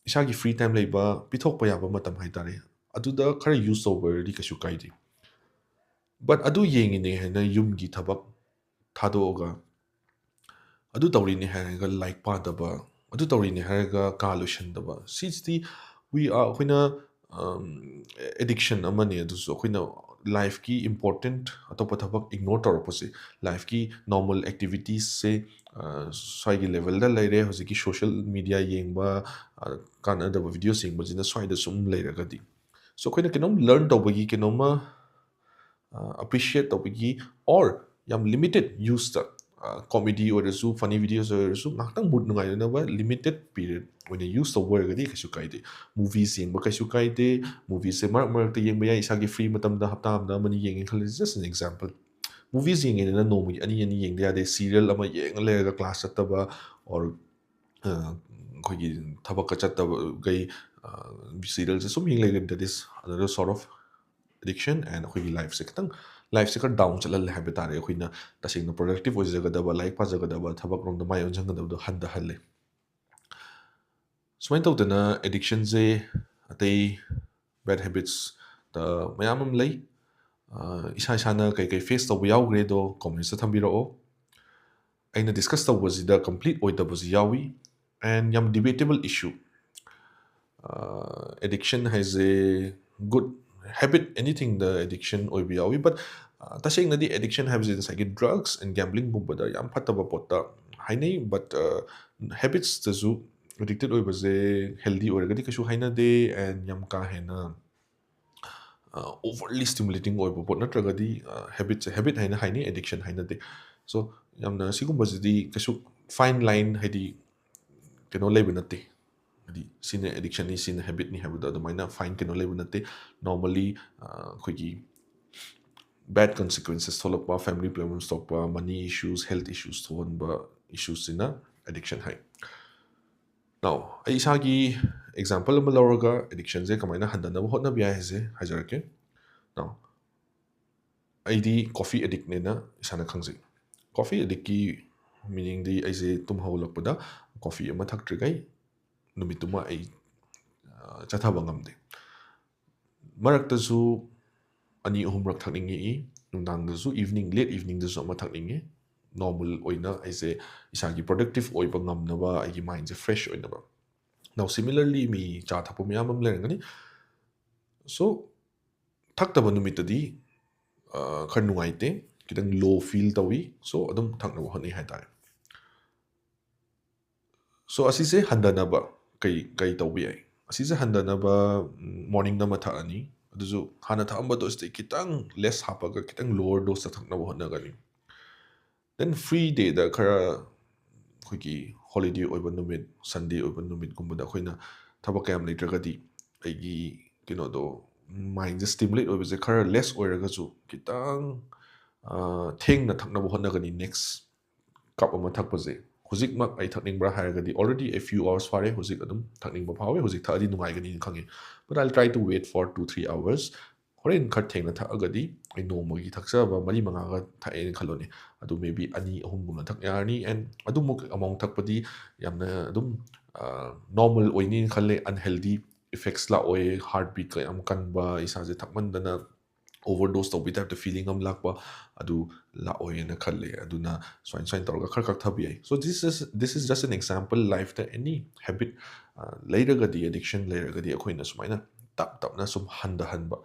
ꯏꯁꯥꯒꯤ free time ꯂꯩꯕ, ꯄꯤꯊꯣꯛꯄ ꯌꯥꯕ ꯃꯇꯝ ꯍꯥꯏꯇꯥꯔꯦ, ꯑꯗꯨꯗ ꯈꯔ ꯌꯨꯁ ꯇꯧꯕ ꯑꯣꯏꯔꯗꯤ ꯀꯩꯁꯨ ꯀꯥꯏꯗꯦ꯫ But ꯑꯗꯨ ꯌꯦꯡꯉꯤꯅꯦ ꯍꯥꯏꯅ ꯌꯨꯝꯒꯤ ꯊꯕꯛ ꯊꯥꯗꯣꯛꯑꯒ, ꯑꯗꯨ ꯇꯧꯔꯤꯅꯦ ꯍꯥꯏꯔꯒ ꯂꯥꯏꯔꯤꯛ ꯄꯥꯗꯕ, ꯑꯗꯨ ꯇꯧꯔꯤꯅꯦ ꯍꯥꯏꯔꯒ ꯀꯥ ꯂꯣꯏꯁꯟꯗꯕ, ꯁꯤꯁꯤꯗꯤ we are, ꯑꯩꯈꯣꯏꯅ ꯑꯦꯗꯤꯛꯁꯟ ꯑꯃꯅꯦ꯫ ꯑꯗꯨꯁꯨ ꯑꯩꯈꯣꯏꯅ ꯂꯥꯏꯐꯀꯤ ꯏꯝꯄꯣꯔꯇꯦꯟ ꯑꯇꯣꯞꯄ ꯊꯕꯛ ꯏꯒꯅꯣꯔ ꯇꯧꯔꯛꯄꯁꯦ, ꯂꯥꯏꯐꯀꯤ ꯅꯣꯔꯃꯦꯜ ꯑꯦꯛꯇꯤꯚꯤꯇꯤꯁꯁꯦ ꯁ꯭ꯋꯥꯏꯒꯤ ꯂꯦꯚꯦꯜꯗ ꯂꯩꯔꯦ꯫ ꯍꯧꯖꯤꯛꯀꯤ ꯁꯣꯁꯤꯌꯦꯜ ꯃꯤꯗꯤꯌꯥ ꯌꯦꯡꯕ, ꯀꯥꯟꯅꯗꯕ ꯚꯤꯗꯤꯑꯣꯁ ꯌꯦꯡꯕꯁꯤꯅ ꯁ꯭ꯋꯥꯏꯗ ꯁꯨꯝ ꯂꯩꯔꯒꯗꯤ, ꯁꯣ ꯑꯩꯈꯣꯏꯅ ꯀꯩꯅꯣꯝ ꯂꯔꯟ ꯇꯧꯕꯒꯤ, ꯀꯩꯅꯣꯝꯃ ꯑꯦꯄ꯭ꯔꯤꯁꯤꯌꯦꯠ ꯇꯧꯕꯒꯤ, ꯑꯣꯔ ꯌꯥꯝ ꯂꯤꯃꯤꯇꯦꯠ ꯌꯨꯁꯇ, ꯀꯣꯃꯦꯗꯤ ꯑꯣꯏꯔꯁꯨ, ꯐꯅꯤ ꯚꯤꯗꯤꯑꯣꯁ ꯑꯣꯏꯔꯁꯨ, ꯉꯥꯏꯍꯥꯛꯇꯪ ꯃꯨꯠ ꯅꯨꯡꯉꯥꯏꯅꯅꯕ ꯂꯤꯃꯤꯇꯦꯠ ꯄꯤꯔꯤꯌꯠ ꯑꯣꯏꯅ ꯌꯨꯁ ꯇꯧꯕ ꯑꯣꯏꯔꯒꯗꯤ ꯀꯩꯁꯨ ꯀꯥꯏꯗꯦ꯫ ꯃꯨꯚꯤꯁ ꯌꯦꯡꯕ ꯀꯩꯁꯨ ꯀꯥꯏꯗꯦ꯫ ꯃꯨꯚꯤꯁꯁꯦ ꯃꯔꯛ ꯃꯔꯛꯇ ꯌꯦꯡꯕ ꯌꯥꯏ, ꯏꯁꯥꯒꯤ ꯐ꯭ꯔꯤ ꯃꯇꯝꯗ ꯍꯞꯇꯥ ꯑꯃꯗ ꯑꯃꯅꯤ ꯌꯦꯡꯉꯦ ꯈꯜꯂꯁꯤ, just an example꯫ ꯃꯨꯚꯤꯁ ꯌꯦꯡꯉꯦꯗꯅ ꯅꯣꯡꯃꯒꯤ ꯑꯅꯤ ꯑꯅꯤ ꯌꯦꯡꯗ ꯌꯥꯗꯦ, ꯁꯤꯔꯤꯌꯦꯜ ꯑꯃ ꯌꯦꯡꯉ ꯂꯩꯔꯒ ꯀ꯭ꯂꯥꯁ ꯆꯠꯇꯕ, ꯑꯣꯔ ꯑꯩꯈꯣꯏꯒꯤ ꯊꯕꯛꯀ ꯆꯠꯇꯕꯈꯩ ꯁꯤꯔꯤꯌꯦꯜꯁꯦ ꯁꯨꯝ ꯌꯦꯡ ꯂꯩꯔꯒꯗꯤ, that is another sort of addiction, and ꯑꯩꯈꯣꯏꯒꯤ ꯂꯥꯏꯐꯁꯦ ꯈꯤꯇꯪ, ꯂꯥꯏꯐꯁꯦ ꯈꯔ ꯗꯥꯎꯟ ꯆꯠꯍꯜꯂꯦ ꯍꯥꯏꯕ ꯇꯥꯔꯦ꯫ ꯑꯩꯈꯣꯏꯅ ꯇꯁꯦꯡꯅ ꯄ꯭ꯔꯗꯛꯇꯤꯞ ꯑꯣꯏꯖꯒꯗꯕ, ꯂꯥꯏꯔꯤꯛ ꯄꯥꯖꯒꯗꯕ ꯊꯕꯛꯔꯣꯝꯗ ꯃꯥꯏ ꯑꯣꯟꯁꯤꯟꯒꯗꯕꯗꯣ ꯍꯟꯊꯍꯜꯂꯦ꯫ ꯁꯨꯃꯥꯏꯅ ꯇꯧꯗꯅ ꯑꯦꯗꯤꯛꯁꯟꯁꯦ, ꯑꯇꯩ ꯕꯦꯠ ꯍꯦꯕꯤꯠꯁꯇ ꯃꯌꯥꯝ ꯑꯃ ꯂꯩ꯫ ꯏꯁꯥ ꯏꯁꯥꯅ ꯀꯩ ꯀꯩ ꯐꯦꯁ ꯇꯧꯕ ꯌꯥꯎꯈ꯭ꯔꯦꯗꯣ ꯀꯣꯃꯦꯟꯠꯁꯇ ꯊꯝꯕꯤꯔꯛꯑꯣ꯫ ꯑꯩꯅ ꯗꯤꯁꯀꯁ ꯇꯧꯕꯁꯤꯗ ꯀꯝꯄ꯭ꯂꯤꯠ ꯑꯣꯏꯗꯕꯁꯨ ꯌꯥꯎꯏ꯫ ꯑꯦꯟ ꯌꯥꯝ ꯗꯤꯕꯦꯇꯦꯕꯜ ꯏꯁꯨ꯫ ꯑꯦꯗꯤꯛꯁꯟ ꯍꯥꯏꯁꯦ, ꯒꯨꯗ ꯍꯦꯕꯤꯠ ꯑꯦꯅꯤꯊꯤꯡꯗ ꯑꯦꯗꯤꯛꯁꯟ ꯑꯣꯏꯕ ꯌꯥꯎꯏ꯫ ꯕꯠ ꯇꯁꯦꯡꯅꯗꯤ ꯑꯦꯗꯤꯛꯁꯟ ꯍꯥꯏꯕꯁꯤ ꯉꯁꯥꯏꯒꯤ ꯗ꯭ꯔꯒꯁ ꯑꯦꯟ ꯒꯦꯝꯕ꯭ꯂꯤꯡꯒꯨꯝꯕꯗ ꯌꯥꯝ ꯐꯠꯇꯕ ꯄꯣꯠꯇ ꯍꯥꯏꯅꯩ꯫ ꯕꯠ ꯍꯦꯕꯤꯠꯁꯇꯁꯨ ꯑꯦꯗꯤꯛꯇꯦꯠ ꯑꯣꯏꯕꯁꯦ ꯍꯦꯜꯗꯤ ꯑꯣꯏꯔꯒꯗꯤ ꯀꯩꯁꯨ ꯍꯥꯏꯅꯗꯦ꯫ ꯑꯦꯟ ꯌꯥꯝ ꯀꯥ ꯍꯦꯟꯅ ꯑꯣꯚꯔꯂꯤ ꯁ꯭ꯇꯤꯃꯨꯂꯦꯇꯤꯡ ꯑꯣꯏꯕ ꯄꯣꯠ ꯅꯠꯇ꯭ꯔꯒꯗꯤ ꯍꯦꯕꯤꯠꯁꯦ ꯍꯦꯕꯤꯠ ꯍꯥꯏꯅ ꯍꯥꯏꯅꯩ, ꯑꯦꯗꯤꯛꯁꯟ ꯍꯥꯏꯅꯗꯦ꯫ ꯁꯣ ꯌꯥꯝꯅ ꯁꯤꯒꯨꯝꯕꯁꯤꯗꯤ ꯀꯩꯁꯨ fine line, ꯍꯥꯏꯗꯤ ꯀꯩꯅꯣ ꯂꯩꯕ ꯅꯠꯇꯦ, ꯍꯥꯏꯗꯤ ꯁꯤꯅ ꯑꯦꯗꯤꯛꯁꯟꯅꯤ, ꯁꯤꯅ ꯍꯦꯕꯤꯠꯅꯤ ꯍꯥꯏꯕꯗꯣ ꯑꯗꯨꯃꯥꯏꯅ ꯐꯥꯏꯟ ꯀꯩꯅꯣ ꯂꯩꯕ ꯅꯠꯇꯦ꯫ ꯅꯣꯔꯃꯂꯤ ꯑꯩꯈꯣꯏꯒꯤ ꯕꯦꯠ ꯀꯟꯁꯤꯀ꯭ꯋꯦꯟꯁꯦꯁ ꯊꯣꯛꯂꯛꯄ, ꯐꯦꯃꯤꯂꯤ ꯄ꯭ꯔꯣꯕ꯭ꯂꯦꯝꯁ ꯊꯣꯛꯄ, ꯃꯅꯤ ꯏꯁꯨꯁ, ꯍꯦꯜꯊ ꯏꯁꯨꯁ ꯊꯣꯛꯍꯟꯕ ꯏꯁꯨꯁꯁꯤꯅ ꯑꯦꯗꯤꯛꯁꯟ ꯍꯥꯏ꯫ ꯅꯥꯎ, ꯑꯩ ꯏꯁꯥꯒꯤ ꯑꯦꯛꯖꯥꯝꯄꯜ ꯑꯃ ꯂꯧꯔꯒ ꯑꯦꯗꯤꯛꯁꯟꯁꯦ ꯀꯃꯥꯏꯅ ꯍꯟꯊꯅꯕ ꯍꯣꯠꯅꯕ ꯌꯥꯏ ꯍꯥꯏꯁꯦ ꯍꯥꯏꯖꯔꯛꯀꯦ꯫ ꯅꯥꯎ, ꯑꯩꯗꯤ ꯀꯣꯐꯤ ꯑꯦꯗꯤꯛꯅꯦꯅ ꯏꯁꯥꯅ ꯈꯪꯖꯩ꯫ ꯀꯣꯐꯤ ꯑꯦꯗꯤꯛꯀꯤ ꯃꯤꯅꯤꯡꯗꯤ ꯑꯩꯁꯦ ꯇꯨꯝ ꯍꯧꯒꯠꯂꯛꯄꯗ ꯀꯣꯐꯤ ꯑꯃ ꯊꯛꯇ꯭ꯔꯤꯈꯩ ꯅꯨꯃꯤꯠꯇꯨꯃ ꯑꯩ ꯆꯠꯊꯕ ꯉꯝꯗꯦ꯫ ꯃꯔꯛꯇꯁꯨ ꯑꯅꯤ ꯑꯍꯨꯝꯔꯛ ꯊꯛꯅꯤꯡꯉꯛꯏ꯫ ꯅꯨꯡꯗꯥꯡꯗꯁꯨ, ꯏꯚꯤꯅꯤꯡ, ꯂꯦꯠ ꯏꯚꯤꯅꯤꯡꯗꯁꯨ ꯑꯃ ꯊꯛꯅꯤꯡꯉꯤ꯫ ꯅꯣꯔꯃꯦꯜ ꯑꯣꯏꯅ ꯑꯩꯁꯦ ꯏꯁꯥꯒꯤ ꯄ꯭ꯔꯗꯛꯇꯤꯞ ꯑꯣꯏꯕ ꯉꯝꯅꯕ, ꯑꯩꯒꯤ ꯃꯥꯏꯟꯁꯦ ꯐ꯭ꯔꯦꯁ ꯑꯣꯏꯅꯕ꯫ ꯅꯥꯎ, ꯁꯤꯃꯤꯂꯔꯂꯤ ꯃꯤ ꯆꯥ ꯊꯛꯄ ꯃꯌꯥꯝ ꯑꯃ ꯂꯩꯔꯝꯒꯅꯤ꯫ ꯁꯣ ꯊꯛꯇꯕ ꯅꯨꯃꯤꯠꯇꯗꯤ ꯈꯔ ꯅꯨꯡꯉꯥꯏꯇꯦ, ꯈꯤꯇꯪ ꯂꯣ ꯐꯤꯜ ꯇꯧꯏ꯫ ꯁꯣ ꯑꯗꯨꯝ ꯊꯛꯅꯕ ꯍꯣꯠꯅꯩ ꯍꯥꯏꯇꯥꯔꯦ꯫ ꯁꯣ ꯑꯁꯤꯁꯦ ꯍꯟꯊꯅꯕ ꯀꯩ ꯀꯩ ꯇꯧꯕ ꯌꯥꯏ? ꯑꯁꯤꯁꯦ ꯍꯟꯊꯅꯕ ꯃꯣꯔꯅꯤꯡꯗ ꯑꯃ ꯊꯛꯑꯅꯤ, ꯑꯗꯨꯁꯨ ꯍꯥꯟꯅ ꯊꯛꯑꯝꯕ ꯗꯣꯁꯇꯤ ꯈꯤꯇꯪ ꯂꯦꯁ ꯍꯥꯞꯄꯒ ꯈꯤꯇꯪ ꯂꯣꯋꯔ ꯗꯣꯁꯇ ꯊꯛꯅꯕ ꯍꯣꯠꯅꯒꯅꯤ꯫ ꯗꯦꯟ ꯐ꯭ꯔꯤ ꯗꯦꯗ ꯈꯔ ꯑꯩꯈꯣꯏꯒꯤ ꯍꯣꯂꯤꯗꯦ ꯑꯣꯏꯕ ꯅꯨꯃꯤꯠ, ꯁꯟꯗꯦ ꯑꯣꯏꯕ ꯅꯨꯃꯤꯠꯀꯨꯝꯕꯗ ꯑꯩꯈꯣꯏꯅ ꯊꯕꯛ ꯀꯌꯥꯝ ꯂꯩꯇ꯭ꯔꯒꯗꯤ ꯑꯩꯒꯤ ꯀꯩꯅꯣꯗꯣ, ꯃꯥꯏꯟꯁꯦ ꯁ꯭ꯇꯤꯃꯨꯂꯦꯠ ꯑꯣꯏꯕꯁꯦ ꯈꯔ ꯂꯦꯁ ꯑꯣꯏꯔꯒꯁꯨ ꯈꯤꯇꯪ ꯊꯦꯡꯅ ꯊꯛꯅꯕ ꯍꯣꯠꯅꯒꯅꯤ꯫ ꯅꯦꯛꯁ ꯀꯞ ꯑꯃ ꯊꯛꯄꯁꯦ ꯍꯧꯖꯤꯛꯃꯛ ꯑꯩ ꯊꯛꯅꯤꯡꯕ꯭ꯔꯥ ꯍꯥꯏꯔꯒꯗꯤ already a few hours ꯐꯥꯔꯦ, ꯍꯧꯖꯤꯛ ꯑꯗꯨꯝ ꯊꯛꯅꯤꯡꯕ ꯐꯥꯎꯋꯦ, ꯍꯧꯖꯤꯛ ꯊꯛꯑꯗꯤ ꯅꯨꯡꯉꯥꯏꯒꯅꯤꯅ ꯈꯪꯉꯦ꯫ But I'll try to wait for two three hours. ꯍꯣꯔꯦꯟ ꯈꯔ ꯊꯦꯡꯅ ꯊꯛꯑꯒꯗꯤ ꯑꯩ ꯅꯣꯡꯃꯒꯤ ꯊꯛꯆꯕ ꯃꯔꯤ ꯃꯉꯥꯒ ꯊꯛꯑꯦꯅ ꯈꯜꯂꯣꯅꯦ, ꯑꯗꯨ maybe ꯑꯅꯤ ꯑꯍꯨꯝꯒꯨꯝꯕ ꯊꯛ ꯌꯥꯔꯅꯤ꯫ ꯑꯦꯟ ꯑꯗꯨꯃꯨꯛ ꯑꯃꯥꯎꯟ ꯊꯛꯄꯗꯤ ꯌꯥꯝꯅ ꯑꯗꯨꯝ ꯅꯣꯔꯃꯦꯜ ꯑꯣꯏꯅꯤꯅ ꯈꯜꯂꯦ꯫ ꯑꯟꯍꯦꯜꯗꯤ ꯏꯐꯦꯛꯁ ꯂꯥꯛꯑꯣꯏ, ꯍꯥꯔꯠ ꯕꯤꯠꯀ ꯌꯥꯝ ꯀꯟꯕ, ꯏꯁꯥꯁꯦ ꯊꯛꯃꯟꯗꯅ ꯑꯣꯚꯔꯗꯣꯁ ꯇꯧꯕꯒꯤ ꯇꯥꯏꯞꯇ ꯐꯤꯂꯤꯡ ꯑꯃ ꯂꯥꯛꯄ, ꯑꯗꯨ ꯂꯥꯛꯑꯣꯏꯅ ꯈꯜꯂꯦ꯫ ꯑꯗꯨꯅ ꯁꯨꯃꯥꯏꯅ ꯁꯨꯃꯥꯏꯅ ꯇꯧꯔꯒ ꯈꯔ ꯈꯛ ꯊꯛꯄ ꯌꯥꯏ꯫ So this is, this is just an example. ꯂꯥꯏꯐꯇ ꯑꯦꯅꯤ ꯍꯦꯕꯤꯠ ꯂꯩꯔꯒꯗꯤ, ꯑꯦꯗꯤꯛꯁꯟ ꯂꯩꯔꯒꯗꯤ ꯑꯩꯈꯣꯏꯅ ꯁꯨꯃꯥꯏꯅ ꯇꯞ ꯇꯞꯅ ꯁꯨꯝ ꯍꯟꯊꯍꯟꯕ꯫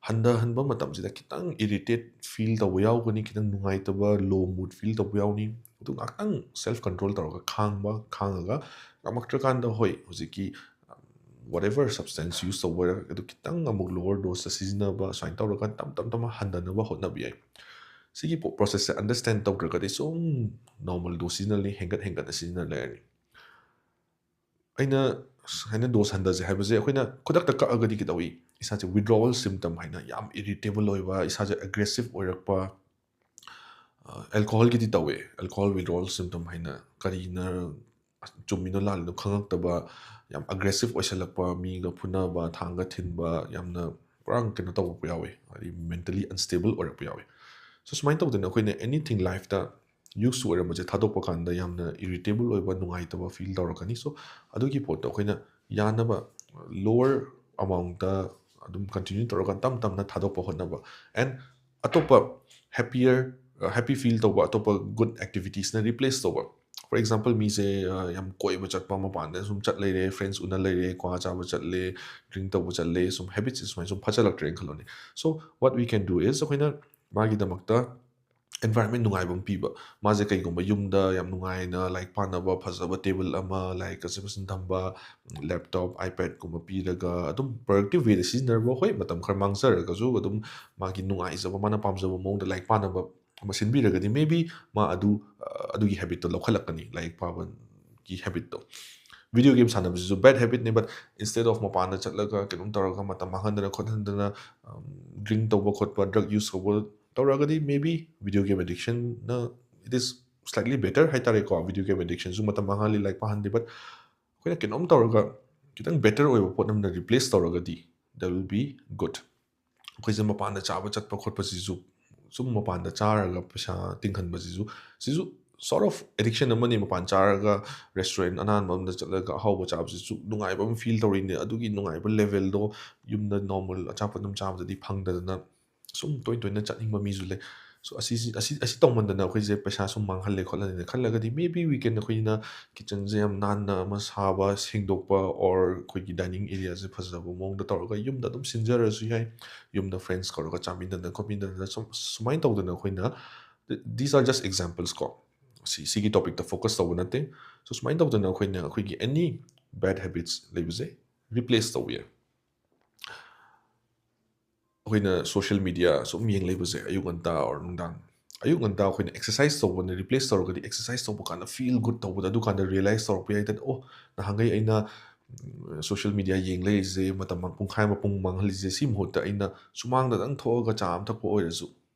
ꯍꯟꯊꯍꯟꯕ ꯃꯇꯝꯁꯤꯗ ꯈꯤꯇꯪ ꯏꯔꯤꯇꯦꯠ ꯐꯤꯜ ꯇꯧꯕ ꯌꯥꯎꯒꯅꯤ, ꯈꯤꯇꯪ ꯅꯨꯡꯉꯥꯏꯇꯕ, ꯂꯣ ꯃꯨꯗ ꯐꯤꯜ ꯇꯧꯕ ꯌꯥꯎꯅꯤ꯫ ꯑꯗꯨ ꯉꯥꯛꯇꯪ ꯁꯦꯜꯐ ꯀꯟꯇ꯭ꯔꯣꯜ ꯇꯧꯔꯒ ꯈꯥꯡꯕ, ꯈꯥꯡꯉꯒ ꯉꯝꯃꯛꯇ꯭ꯔꯀꯥꯟꯗ, ꯍꯣꯏ, ꯍꯧꯖꯤꯛꯀꯤ whatever substance use ꯇꯧꯕ ꯑꯣꯏꯔꯒ ꯑꯗꯨ ꯈꯤꯇꯪ ꯑꯃꯨꯛ ꯂꯣꯋꯔ ꯗꯣꯁꯇ ꯁꯤꯖꯤꯟꯅꯕ, ꯁꯨꯃꯥꯏꯅ ꯇꯧꯔꯒ ꯇꯞ ꯇꯞ ꯇꯞꯅ ꯍꯟꯊꯅꯕ ꯍꯣꯠꯅꯕ ꯌꯥꯏ꯫ ꯁꯤꯒꯤ ꯄ꯭ꯔꯣꯁꯦꯁꯁꯦ ꯑꯟꯗꯔꯁ꯭ꯇꯦꯟ ꯇꯧꯗ꯭ꯔꯒꯗꯤ ꯁꯨꯝ ꯅꯣꯔꯃꯦꯜ ꯗꯣꯁ ꯁꯤꯖꯤꯟꯅꯔꯅꯤ, ꯍꯦꯟꯒꯠ ꯍꯦꯟꯒꯠꯅ ꯁꯤꯖꯤꯟꯅ ꯂꯩꯔꯅꯤ꯫ ꯑꯩꯅ ꯁꯨꯃꯥꯏꯅ ꯗꯣꯁ ꯍꯟꯊꯁꯦ ꯍꯥꯏꯕꯁꯦ ꯑꯩꯈꯣꯏꯅ ꯈꯨꯗꯛꯇ ꯀꯛꯑꯒꯗꯤ ꯀꯩꯗꯧꯏ? ꯏꯁꯥꯁꯦ ꯋꯤꯗ꯭ꯔꯣꯋꯦꯜ ꯁꯤꯝꯇꯝ ꯍꯥꯏꯅ ꯌꯥꯝ ꯏꯔꯤꯇꯦꯕꯜ ꯑꯣꯏꯕ, ꯏꯁꯥꯁꯦ ꯑꯦꯒ꯭ꯔꯦꯁꯤꯞ ꯑꯣꯏꯔꯛꯄ, ꯑꯦꯜꯀꯣꯍꯣꯜꯒꯤꯗꯤ ꯇꯧꯋꯦ꯫ ꯑꯦꯜꯀꯣꯍꯣꯜ ꯋꯤꯗ꯭ꯔꯣꯋꯦꯜ ꯁꯤꯝꯇꯝ ꯍꯥꯏꯅ ꯀꯔꯤꯅ ꯆꯨꯝꯃꯤꯅꯣ ꯂꯥꯜꯂꯤꯅꯣ ꯈꯪꯉꯛꯇꯕ, ꯌꯥꯝ ꯑꯦꯒ꯭ꯔꯦꯁꯤꯞ ꯑꯣꯏꯁꯜꯂꯛꯄ, ꯃꯤꯒ ꯐꯨꯅꯕ, ꯊꯥꯡꯒ ꯊꯤꯟꯕ, ꯌꯥꯝꯅ ꯄꯨꯔꯥ ꯀꯩꯅꯣ ꯇꯧꯕ ꯌꯥꯎꯋꯦ, ꯍꯥꯏꯗꯤ ꯃꯦꯟꯇꯂꯤ ꯑꯟꯁꯇꯦꯕꯜ ꯑꯣꯏꯔꯛꯄ ꯌꯥꯎꯋꯦ꯫ ꯁꯣ ꯁꯨꯃꯥꯏꯅ ꯇꯧꯗꯅ ꯑꯩꯈꯣꯏꯅ ꯑꯦꯅꯤꯊꯤꯡ ꯂꯥꯏꯐꯇ ꯌꯨꯁ ꯇꯨ ꯑꯣꯏꯔꯝꯕꯁꯦ ꯊꯥꯗꯣꯛꯄ ꯀꯥꯟꯗ ꯌꯥꯝꯅ ꯏꯔꯤꯇꯦꯕꯜ ꯑꯣꯏꯕ, ꯅꯨꯡꯉꯥꯏꯇꯕ ꯐꯤꯜ ꯇꯧꯔꯛꯀꯅꯤ꯫ ꯁꯣ ꯑꯗꯨꯒꯤ ꯄꯣꯠꯇꯣ ꯑꯩꯈꯣꯏꯅ ꯌꯥꯅꯕ ꯂꯣꯋꯔ ꯑꯃꯥꯎꯟꯇ ꯑꯗꯨꯝ ꯀꯟꯇꯤꯅ꯭ꯌꯨ ꯇꯧꯔꯒ ꯇꯞ ꯇꯞꯅ ꯊꯥꯗꯣꯛꯄ ꯍꯣꯠꯅꯕ꯫ ꯑꯦꯟ ꯑꯇꯣꯞꯄ ꯍꯦꯄꯤꯌꯔ, ꯍꯦꯄꯤ ꯐꯤꯜ ꯇꯧꯕ ꯑꯇꯣꯞꯄ ꯒꯨꯗ ꯑꯦꯛꯇꯤꯚꯤꯇꯤꯁꯅ ꯔꯤꯄ꯭ꯂꯦꯁ ꯇꯧꯕ꯫ ꯐꯣꯔ ꯑꯦꯛꯖꯥꯝꯄꯜ, ꯃꯤꯁꯦ ꯑ, ꯌꯥꯝ ꯀꯣꯏꯕ ꯆꯠꯄ, ꯃꯄꯥꯟꯗ ꯁꯨꯝ ꯆꯠ ꯂꯩꯔꯦ, ꯐ꯭ꯔꯦꯟꯁ ꯎꯅ ꯂꯩꯔꯦ, ꯀ꯭ꯋꯥ ꯆꯥꯕ ꯆꯠꯂꯦ, ꯗ꯭ꯔꯤꯡ ꯇꯧꯕ ꯆꯠꯂꯦ, ꯁꯨꯝ ꯍꯦꯕꯤꯠꯁꯦ ꯁꯨꯃꯥꯏꯅ ꯁꯨꯝ ꯐꯠꯆꯜꯂꯛꯇ꯭ꯔꯦꯅ ꯈꯜꯂꯣꯅꯦ꯫ ꯁꯣ ꯋꯥꯠ ꯋꯤ ꯀꯦꯟ ꯗꯨ ꯏꯁ, ꯑꯩꯈꯣꯏꯅ ꯃꯥꯒꯤꯗꯃꯛꯇ ꯑꯦꯟꯚꯥꯏꯔꯟꯃꯦꯟ ꯅꯨꯡꯉꯥꯏꯕ ꯑꯃ ꯄꯤꯕ꯫ ꯃꯥꯁꯦ ꯀꯩꯒꯨꯝꯕ ꯌꯨꯝꯗ ꯌꯥꯝ ꯅꯨꯡꯉꯥꯏꯅ ꯂꯥꯏꯔꯤꯛ ꯄꯥꯅꯕ ꯐꯖꯕ ꯇꯦꯕꯜ ꯑꯃ, ꯂꯥꯏꯔꯤꯛꯀꯁꯦ ꯐꯖꯅ ꯊꯝꯕ, ꯂꯦꯞꯇꯣꯞ, ꯑꯥꯏꯄꯦꯗꯀꯨꯝꯕ ꯄꯤꯔꯒ ꯑꯗꯨꯝ ꯄ꯭ꯔꯗꯛꯇꯤꯞ ꯋꯦꯗ ꯁꯤꯖꯤꯟꯅꯔꯕ, ꯍꯣꯏ, ꯃꯇꯝ ꯈꯔ ꯃꯥꯡꯖꯔꯒꯁꯨ ꯑꯗꯨꯝ ꯃꯥꯒꯤ ꯅꯨꯡꯉꯥꯏꯖꯕ, ꯃꯥꯅ ꯄꯥꯝꯖꯕ ꯃꯑꯣꯡꯗ ꯂꯥꯏꯔꯤꯛ ꯄꯥꯅꯕ ꯑꯃ ꯁꯤꯟꯕꯤꯔꯒꯗꯤ, maybe ꯃꯥ ꯑꯗꯨ, ꯑ, ꯑꯗꯨꯒꯤ ꯍꯦꯕꯤꯠꯇꯣ ꯂꯧꯈꯠꯂꯛꯀꯅꯤ, ꯂꯥꯏꯔꯤꯛ ꯄꯥꯕꯒꯤ ꯍꯦꯕꯤꯠꯇꯣ꯫ ꯚꯤꯗꯤꯑꯣ ꯒꯦꯝ ꯁꯥꯟꯅꯕꯁꯤꯁꯨ ꯕꯦꯗ ꯍꯦꯕꯤꯠꯅꯦ, but instead of ꯃꯄꯥꯟꯗ ꯆꯠꯂꯒ ꯀꯩꯅꯣꯝ ꯇꯧꯔꯒ ꯃꯇꯝ ꯃꯥꯡꯍꯟꯗꯅ ꯈꯣꯠꯍꯟꯗꯅ, ꯗ꯭ꯔꯤꯡ ꯇꯧꯕ ꯈꯣꯠꯄ, ꯗ꯭ꯔꯒ ꯌꯨꯁ ꯇꯧꯕ ꯇꯧꯔꯒꯗꯤ, maybe video game addictionꯅ, it is slightly better ꯍꯥꯏꯇꯥꯔꯦꯀꯣ꯫ ꯚꯤꯗꯤꯑꯣ ꯒꯦꯝ ꯑꯦꯗꯤꯛꯁꯟꯁꯨ ꯃꯇꯝ ꯃꯥꯡꯍꯜꯂꯤ, ꯂꯥꯏꯔꯤꯛ ꯄꯥꯍꯟꯗꯦ, but ꯑꯩꯈꯣꯏꯅ ꯀꯩꯅꯣꯝ ꯇꯧꯔꯒ ꯈꯤꯇꯪ ꯕꯦꯇꯔ ꯑꯣꯏꯕ ꯄꯣꯠ ꯑꯃꯅ ꯔꯤꯄ꯭ꯂꯦꯁ ꯇꯧꯔꯒꯗꯤ, that will be good꯫ ꯑꯩꯈꯣꯏꯁꯦ ꯃꯄꯥꯟꯗ ꯆꯥꯕ ꯆꯠꯄ ꯈꯣꯠꯄꯁꯤꯁꯨ, ꯁꯨꯝ ꯃꯄꯥꯟꯗ ꯆꯥꯔꯒ ꯄꯩꯁꯥ ꯇꯤꯡꯍꯟꯕꯁꯤꯁꯨ, ꯁꯤꯁꯨ sort of addiction ꯑꯃꯅꯤ꯫ ꯃꯄꯥꯟ ꯆꯥꯔꯒ ꯔꯦꯁꯇꯨꯔꯦꯟ ꯑꯅꯥꯟꯕ ꯑꯃꯗ ꯆꯠꯂꯒ ꯑꯍꯥꯎꯕ ꯆꯥꯕꯁꯤꯁꯨ ꯅꯨꯡꯉꯥꯏꯕ ꯑꯃ ꯐꯤꯜ ꯇꯧꯔꯤꯅꯦ꯫ ꯑꯗꯨꯒꯤ ꯅꯨꯡꯉꯥꯏꯕ ꯂꯦꯚꯦꯜꯗꯣ ꯌꯨꯝꯗ ꯅꯣꯔꯃꯦꯜ ꯑꯆꯥꯄꯣꯠ ꯑꯗꯨꯝ ꯆꯥꯕꯗꯗꯤ ꯐꯪꯗꯗꯅ ꯁꯨꯝ ꯇꯣꯏ ꯇꯣꯏꯅ ꯆꯠꯅꯤꯡꯕ ꯃꯤꯁꯨ ꯂꯩ꯫ ꯁꯣ ꯑꯁꯤꯁꯤ-, ꯑꯁꯤ, ꯑꯁꯤ ꯇꯧꯃꯟꯗꯅ ꯑꯩꯈꯣꯏꯁꯦ ꯄꯩꯁꯥ ꯁꯨꯝ ꯃꯥꯡꯍꯜꯂꯦ ꯈꯣꯠꯍꯜꯂꯦꯅ ꯈꯜꯂꯒꯗꯤ, maybe we can, ꯑꯩꯈꯣꯏꯅ ꯀꯤꯠꯆꯟꯁꯦ ꯌꯥꯝ ꯅꯥꯟꯅ ꯑꯃ ꯁꯥꯕ, ꯁꯦꯡꯗꯣꯛꯄ, or ꯑꯩꯈꯣꯏꯒꯤ ꯗꯥꯏꯅꯤꯡ ꯑꯦꯔꯤꯌꯥꯁꯦ ꯐꯖꯕ ꯃꯑꯣꯡꯗ ꯇꯧꯔꯒ ꯌꯨꯝꯗ ꯑꯗꯨꯝ ꯁꯤꯟꯖꯔꯁꯨ ꯌꯥꯏ꯫ ꯌꯨꯝꯗ ꯐ꯭ꯔꯦꯟꯁ ꯀꯧꯔꯒ ꯆꯥꯃꯤꯟꯅꯗꯅ ꯈꯣꯠꯃꯤꯟꯅꯗꯅ ꯁꯨꯝ, ꯁꯨꯃꯥꯏꯅ ꯇꯧꯗꯅ ꯑꯩꯈꯣꯏꯅ, these are just examples ꯀꯣ, ꯁꯤ, ꯁꯤꯒꯤ ꯇꯣꯄꯤꯛꯇ ꯐꯣꯀꯁ ꯇꯧꯕ ꯅꯠꯇꯦ꯫ ꯁꯣ ꯁꯨꯃꯥꯏꯅ ꯇꯧꯗꯅ ꯑꯩꯈꯣꯏꯅ ꯑꯩꯈꯣꯏꯒꯤ any bad habits ꯂꯩꯕꯁꯦ ꯔꯤꯄ꯭ꯂꯦꯁ ꯇꯧꯕ ꯌꯥꯏ꯫ ꯑꯩꯈꯣꯏꯅ ꯁꯣꯁꯤꯌꯦꯜ ꯃꯤꯗꯤꯌꯥ ꯁꯨꯝ ꯌꯦꯡ ꯂꯩꯕꯁꯦ, ꯑꯌꯨꯛ ꯉꯟꯇꯥ or ꯅꯨꯡꯗꯥꯡ ꯑꯌꯨꯛ ꯉꯟꯇꯥ ꯑꯩꯈꯣꯏꯅ ꯑꯦꯛꯁꯔꯁꯥꯏꯁ ꯇꯧꯕꯅ ꯔꯤꯄ꯭ꯂꯦꯁ ꯇꯧꯔꯒꯗꯤ, ꯑꯦꯛꯁꯔꯁꯥꯏꯁ ꯇꯧꯕ ꯀꯥꯟꯗ ꯐꯤꯜ ꯒꯨꯗ ꯇꯧꯕꯗ, ꯑꯗꯨꯀꯥꯟꯗ ꯔꯤꯌꯦꯂꯥꯏꯁ ꯇꯧꯔꯛꯄ ꯌꯥꯏ ꯇꯥꯔꯦ, "ꯑꯣ, ꯅꯍꯥꯟꯈꯩ ꯑꯩꯅ ꯁꯣꯁꯤꯌꯦꯜ ꯃꯤꯗꯤꯌꯥ ꯌꯦꯡ ꯂꯩꯔꯤꯁꯦ ꯃꯇꯝ ꯄꯨꯡꯈꯥꯏ ꯑꯃ, ꯄꯨꯡ ꯃꯥꯡꯍꯜꯂꯤꯁꯦ, ꯁꯤ ꯃꯍꯨꯠꯇ ꯑꯩꯅ ꯁꯨꯃꯥꯡꯗꯗꯪ ꯊꯣꯛꯑꯒ ꯆꯥ ꯑꯃ ꯊꯛꯄ ꯑꯣꯏꯔꯁꯨ,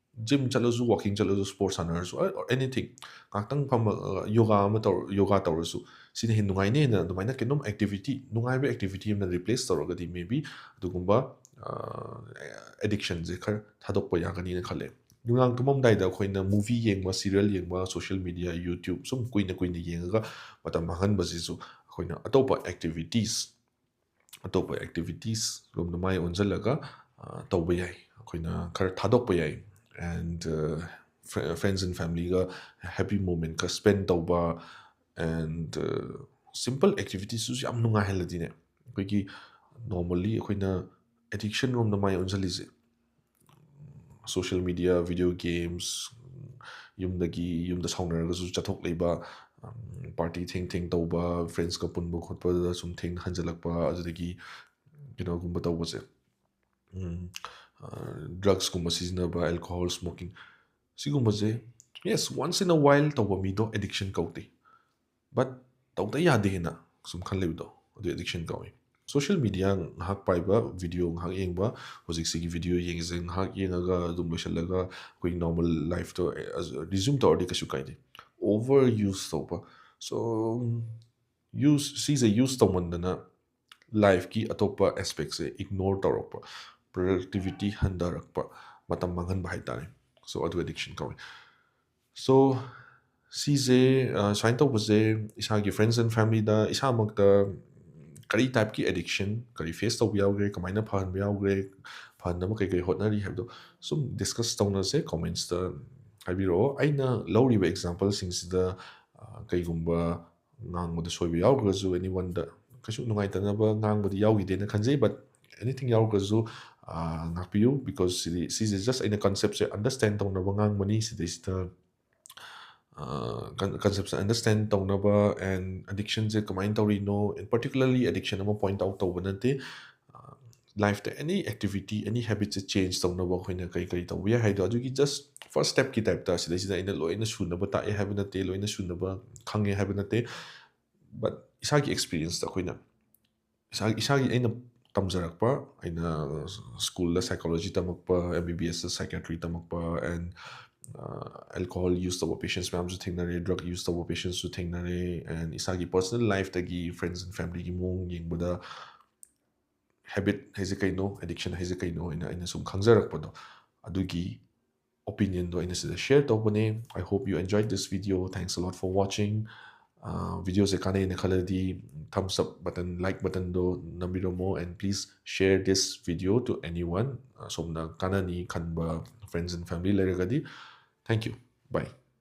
ꯖꯤꯝ ꯆꯠꯂꯁꯨ, ꯋꯥꯀꯤꯡ ꯆꯠꯂꯁꯨ, ꯁ꯭ꯄꯣꯔꯠꯁ ꯁꯥꯟꯅꯔꯁꯨ, ꯑꯦꯅꯤꯊꯤꯡ, ꯉꯥꯏꯍꯥꯛꯇꯪ ꯐꯝꯃꯒ ꯌꯣꯒꯥ ꯑꯃ ꯇꯧꯔ, ꯌꯣꯒꯥ ꯇꯧꯔꯁꯨ, ꯁꯤꯅ ꯍꯦꯟꯅ ꯅꯨꯡꯉꯥꯏꯅꯦꯅ ꯑꯗꯨꯃꯥꯏꯅ ꯀꯩꯅꯣꯝ ꯑꯦꯛꯇꯤꯚꯤꯇꯤ, ꯅꯨꯡꯉꯥꯏꯕ ꯑꯦꯛꯇꯤꯚꯤꯇꯤ ꯑꯃꯅ ꯔꯤꯄ꯭ꯂꯦꯁ ꯇꯧꯔꯒꯗꯤ, maybe ꯑꯗꯨꯒꯨꯝꯕ ꯑꯦꯗꯤꯛꯁꯟꯁꯦ ꯈꯔ ꯊꯥꯗꯣꯛꯄ ꯌꯥꯒꯅꯤꯅ ꯈꯜꯂꯦ꯫ ꯅꯨꯡꯗꯥꯡ ꯇꯨꯝꯃꯝꯗꯥꯏꯗ ꯑꯩꯈꯣꯏꯅ ꯃꯨꯚꯤ ꯌꯦꯡꯕ, ꯁꯤꯔꯤꯌꯦꯜ ꯌꯦꯡꯕ, ꯁꯣꯁꯤꯌꯦꯜ ꯃꯤꯗꯤꯌꯥ, ꯌꯨꯇ꯭ꯌꯨꯕ ꯁꯨꯝ ꯀꯨꯏꯅ ꯀꯨꯏꯅ ꯌꯦꯡꯉꯒ ꯃꯇꯝ ꯃꯥꯡꯍꯟꯕꯁꯤꯁꯨ ꯑꯩꯈꯣꯏꯅ ꯑꯇꯣꯞꯄ ꯑꯦꯛꯇꯤꯚꯤꯇꯤꯁ, ꯑꯇꯣꯞꯄ ꯑꯦꯛꯇꯤꯚꯤꯇꯤꯁ ꯂꯣꯝꯗ ꯃꯥꯏ ꯑꯣꯟꯁꯤꯜꯂꯒ, ꯑ, ꯇꯧꯕ ꯌꯥꯏ꯫ ꯑꯩꯈꯣꯏꯅ ꯈꯔ ꯊꯥꯗꯣꯛꯄ ꯌꯥꯏ꯫ And, uh, friends and familyꯒ happy moment ꯈꯔ spend ꯇꯧꯕ, and, uh, simple activitiesꯇꯨꯁꯨ ꯌꯥꯝ ꯅꯨꯡꯉꯥꯏꯍꯜꯂꯗꯤꯅꯦ, ꯑꯩꯈꯣꯏꯒꯤ normally ꯑꯩꯈꯣꯏꯅ ꯑꯦꯗꯤꯛꯁꯟ ꯔꯣꯝꯗ ꯃꯥꯏ ꯑꯣꯟꯁꯤꯜꯂꯤꯁꯦ, social media, video games, ꯌꯨꯝꯗꯒꯤ, ꯌꯨꯝꯗ ꯁꯥꯎꯅꯔꯒꯁꯨ ꯆꯠꯊꯣꯛ ꯂꯩꯕ, ꯄꯥꯔꯇꯤ ꯊꯦꯡ ꯊꯦꯡ ꯇꯧꯕ, ꯐ꯭ꯔꯦꯟꯁꯀ ꯄꯨꯟꯕ ꯈꯣꯠꯄꯗ ꯁꯨꯝ ꯊꯦꯡꯅ ꯍꯟꯖꯜꯂꯛꯄ, ꯑꯗꯨꯗꯒꯤ ꯀꯩꯅꯣꯒꯨꯝꯕ ꯇꯧꯕꯁꯦ, ꯗ꯭ꯔꯛꯁꯀꯨꯝꯕ ꯁꯤꯖꯤꯟꯅꯕ, ꯑꯦꯜꯀꯣꯍꯣꯜ ꯁ꯭ꯃꯣꯀꯤꯡ, ꯁꯤꯒꯨꯝꯕꯁꯦ, yes, once in a while ꯇꯧꯕ ꯃꯤꯗꯣ ꯑꯦꯗꯤꯛꯁꯟ ꯀꯧꯗꯦ꯫ But ꯇꯧꯗ ꯌꯥꯗꯦꯅ ꯁꯨꯝ ꯈꯜꯂꯤꯕꯗꯣ, ꯑꯗꯨ ꯑꯦꯗꯤꯛꯁꯟ ꯀꯧꯏ꯫ ꯁꯣꯁꯤꯌꯦꯜ ꯃꯤꯗꯤꯌꯥ ꯉꯥꯏꯍꯥꯛ ꯄꯥꯏꯕ, ꯚꯤꯗꯤꯑꯣ ꯉꯥꯏꯍꯥꯛ ꯌꯦꯡꯕ, ꯍꯧꯖꯤꯛꯁꯤꯒꯤ ꯚꯤꯗꯤꯑꯣ ꯌꯦꯡꯉꯤꯁꯦ ꯉꯥꯏꯍꯥꯛ ꯌꯦꯡꯉꯒ ꯑꯗꯨꯝ ꯂꯣꯏꯁꯤꯜꯂꯒ ꯑꯩꯈꯣꯏꯒꯤ ꯅꯣꯔꯃꯦꯜ ꯂꯥꯏꯐꯇꯣ ꯔꯤꯖ꯭ꯌꯨꯝ ꯇꯧꯔꯗꯤ ꯀꯩꯁꯨ ꯀꯥꯏꯗꯦ꯫ ꯑꯣꯚꯔ ꯌꯨꯁ ꯇꯧꯕ, ꯁꯣ ꯌꯨꯁ, ꯁꯤꯁꯦ ꯌꯨꯁ ꯇꯧꯃꯟꯗꯅ ꯂꯥꯏꯐꯀꯤ ꯑꯇꯣꯞꯄ ꯑꯦꯁꯄꯦꯛꯁꯦ ꯏꯒꯅꯣꯔ ꯇꯧꯔꯛꯄ, ꯄ꯭ꯔꯗꯛꯇꯤꯚꯤꯇꯤ ꯍꯟꯊꯔꯛꯄ, ꯃꯇꯝ ꯃꯥꯡꯍꯟꯕ ꯍꯥꯏꯇꯥꯔꯦ꯫ ꯁꯣ ꯑꯗꯨ ꯑꯦꯗꯤꯛꯁꯟ ꯀꯧꯏ꯫ ꯁꯣ ꯁꯤꯁꯦ, ꯑ, ꯁꯨꯃꯥꯏꯅ ꯇꯧꯕꯁꯦ ꯏꯁꯥꯒꯤ friends and familyꯗ ꯏꯁꯥꯃꯛꯇ ꯀꯔꯤ ꯇꯥꯏꯞꯀꯤ ꯑꯦꯗꯤꯛꯁꯟ, ꯀꯔꯤ ꯐꯦꯁ ꯇꯧꯕ ꯌꯥꯎꯈ꯭ꯔꯦ, ꯀꯃꯥꯏꯅ ꯐꯍꯟꯕ ꯌꯥꯎꯈ꯭ꯔꯦ, ꯐꯍꯟꯅꯕ ꯀꯩ ꯀꯩ ꯍꯣꯠꯅꯔꯤ ꯍꯥꯏꯕꯗꯣ ꯁꯨꯝ ꯗꯤꯁꯀꯁ ꯇꯧꯅꯁꯦ, ꯀꯣꯃꯦꯟꯠꯁꯇ ꯍꯥꯏꯕꯤꯔꯛꯑꯣ꯫ ꯑꯩꯅ ꯂꯧꯔꯤꯕ ꯑꯦꯛꯖꯥꯝꯄꯜꯁꯤꯡꯁꯤꯗ, ꯑ, ꯀꯩꯒꯨꯝꯕ ꯉꯥꯡꯕꯗ ꯁꯣꯏꯕ ꯌꯥꯎꯈ꯭ꯔꯁꯨ, ꯑꯦꯅꯤ ꯋꯥꯟꯗ ꯀꯩꯁꯨ ꯅꯨꯡꯉꯥꯏꯇꯅꯕ ꯉꯥꯡꯕꯗꯤ ꯌꯥꯎꯈꯤꯗꯦꯅ ꯈꯟꯖꯩ, but ꯑꯦꯅꯤꯊꯤꯡ ꯌꯥꯎꯈ꯭ꯔꯁꯨ, ꯑ, ꯉꯥꯛꯄꯤꯌꯨ, because ꯁꯤꯗꯤ, ꯁꯤꯁꯦ just ꯑꯩꯅ ꯀꯟꯁꯦꯞꯁꯦ ꯑꯟꯗꯔꯁ꯭ꯇꯦꯟ ꯇꯧꯅꯕ ꯉꯥꯡꯕꯅꯤ꯫ ꯁꯤꯗꯩꯁꯤꯗ, ꯑ, ꯀꯟ-, ꯀꯟꯁꯦꯞꯁꯦ ꯑꯟꯗꯔꯁ꯭ꯇꯦꯟ ꯇꯧꯅꯕ and ꯑꯦꯗꯤꯛꯁꯟꯁꯦ ꯀꯃꯥꯏꯅ ꯇꯧꯔꯤꯅꯣ, and particularly ꯑꯦꯗꯤꯛꯁꯟ ꯑꯃ ꯄꯣꯏꯟꯠ ꯑꯥꯎꯠ ꯇꯧꯕ ꯅꯠꯇꯦ꯫ ꯑ, ꯂꯥꯏꯐꯇ ꯑꯦꯅꯤ ꯑꯦꯛꯇꯤꯚꯤꯇꯤ, ꯑꯦꯅꯤ ꯍꯦꯕꯤꯠꯁꯦ ꯆꯦꯟꯖ ꯇꯧꯅꯕ ꯑꯩꯈꯣꯏꯅ ꯀꯔꯤ ꯀꯔꯤ ꯇꯧꯕ ꯌꯥꯏ ꯍꯥꯏꯗꯣ, ꯑꯗꯨꯒꯤ just first step ꯀꯤ type ꯇ ꯁꯤꯗꯩꯁꯤꯗ ꯑꯩꯅ ꯂꯣꯏꯅ ꯁꯨꯅꯕ ꯇꯥꯛꯑꯦ ꯍꯥꯏꯕ ꯅꯠꯇꯦ, ꯂꯣꯏꯅ ꯁꯨꯅꯕ ꯈꯪꯉꯦ ꯍꯥꯏꯕ ꯅꯠꯇꯦ꯫ But ꯏꯁꯥꯒꯤ experience ꯇ ꯑꯩꯈꯣꯏꯅ ꯏꯁꯥ-, ꯏꯁꯥꯒꯤ ꯑꯩꯅ ꯇꯝꯖꯔꯛꯄ, ꯑꯩꯅ school ꯗ psychology ꯇꯝꯃꯛꯄ, M B B S ꯇ psychiatry ꯇꯝꯃꯛꯄ, and, ꯑ, alcohol use ꯇꯧꯕ patients ꯃꯌꯥꯝꯁꯨ ꯊꯦꯡꯅꯔꯦ, drug use ꯇꯧꯕ patients ꯁꯨ ꯊꯦꯡꯅꯔꯦ, and ꯏꯁꯥꯒꯤ personal life ꯇꯒꯤ, friends and family ꯒꯤ ꯃꯑꯣꯡ ꯌꯦꯡꯕꯗ habit ꯍꯥꯏꯁꯦ ꯀꯩꯅꯣ, addiction ꯍꯥꯏꯁꯦ ꯀꯩꯅꯣ ꯍꯥꯏꯅ ꯑꯩꯅ ꯁꯨꯝ ꯈꯪꯖꯔꯛꯄꯗꯣ, ꯑꯗꯨꯒꯤ opinion ꯗꯣ ꯑꯩꯅ ꯁꯤꯗ share ꯇꯧꯕꯅꯦ꯫ I hope you enjoyed this video. Thanks a lot for watching. ꯑ, video ꯁꯦ ꯀꯥꯟꯅꯩꯅ ꯈꯜꯂꯗꯤ thumbs up button, like button ꯗꯣ ꯅꯝꯕꯤꯔꯝꯃꯣ, and please share this video to anyone. ꯑ, ꯁꯣꯝꯅ ꯀꯥꯟꯅꯅꯤ ꯈꯟꯕ friends and family ꯂꯩꯔꯒꯗꯤ꯫ Thank you. Bye.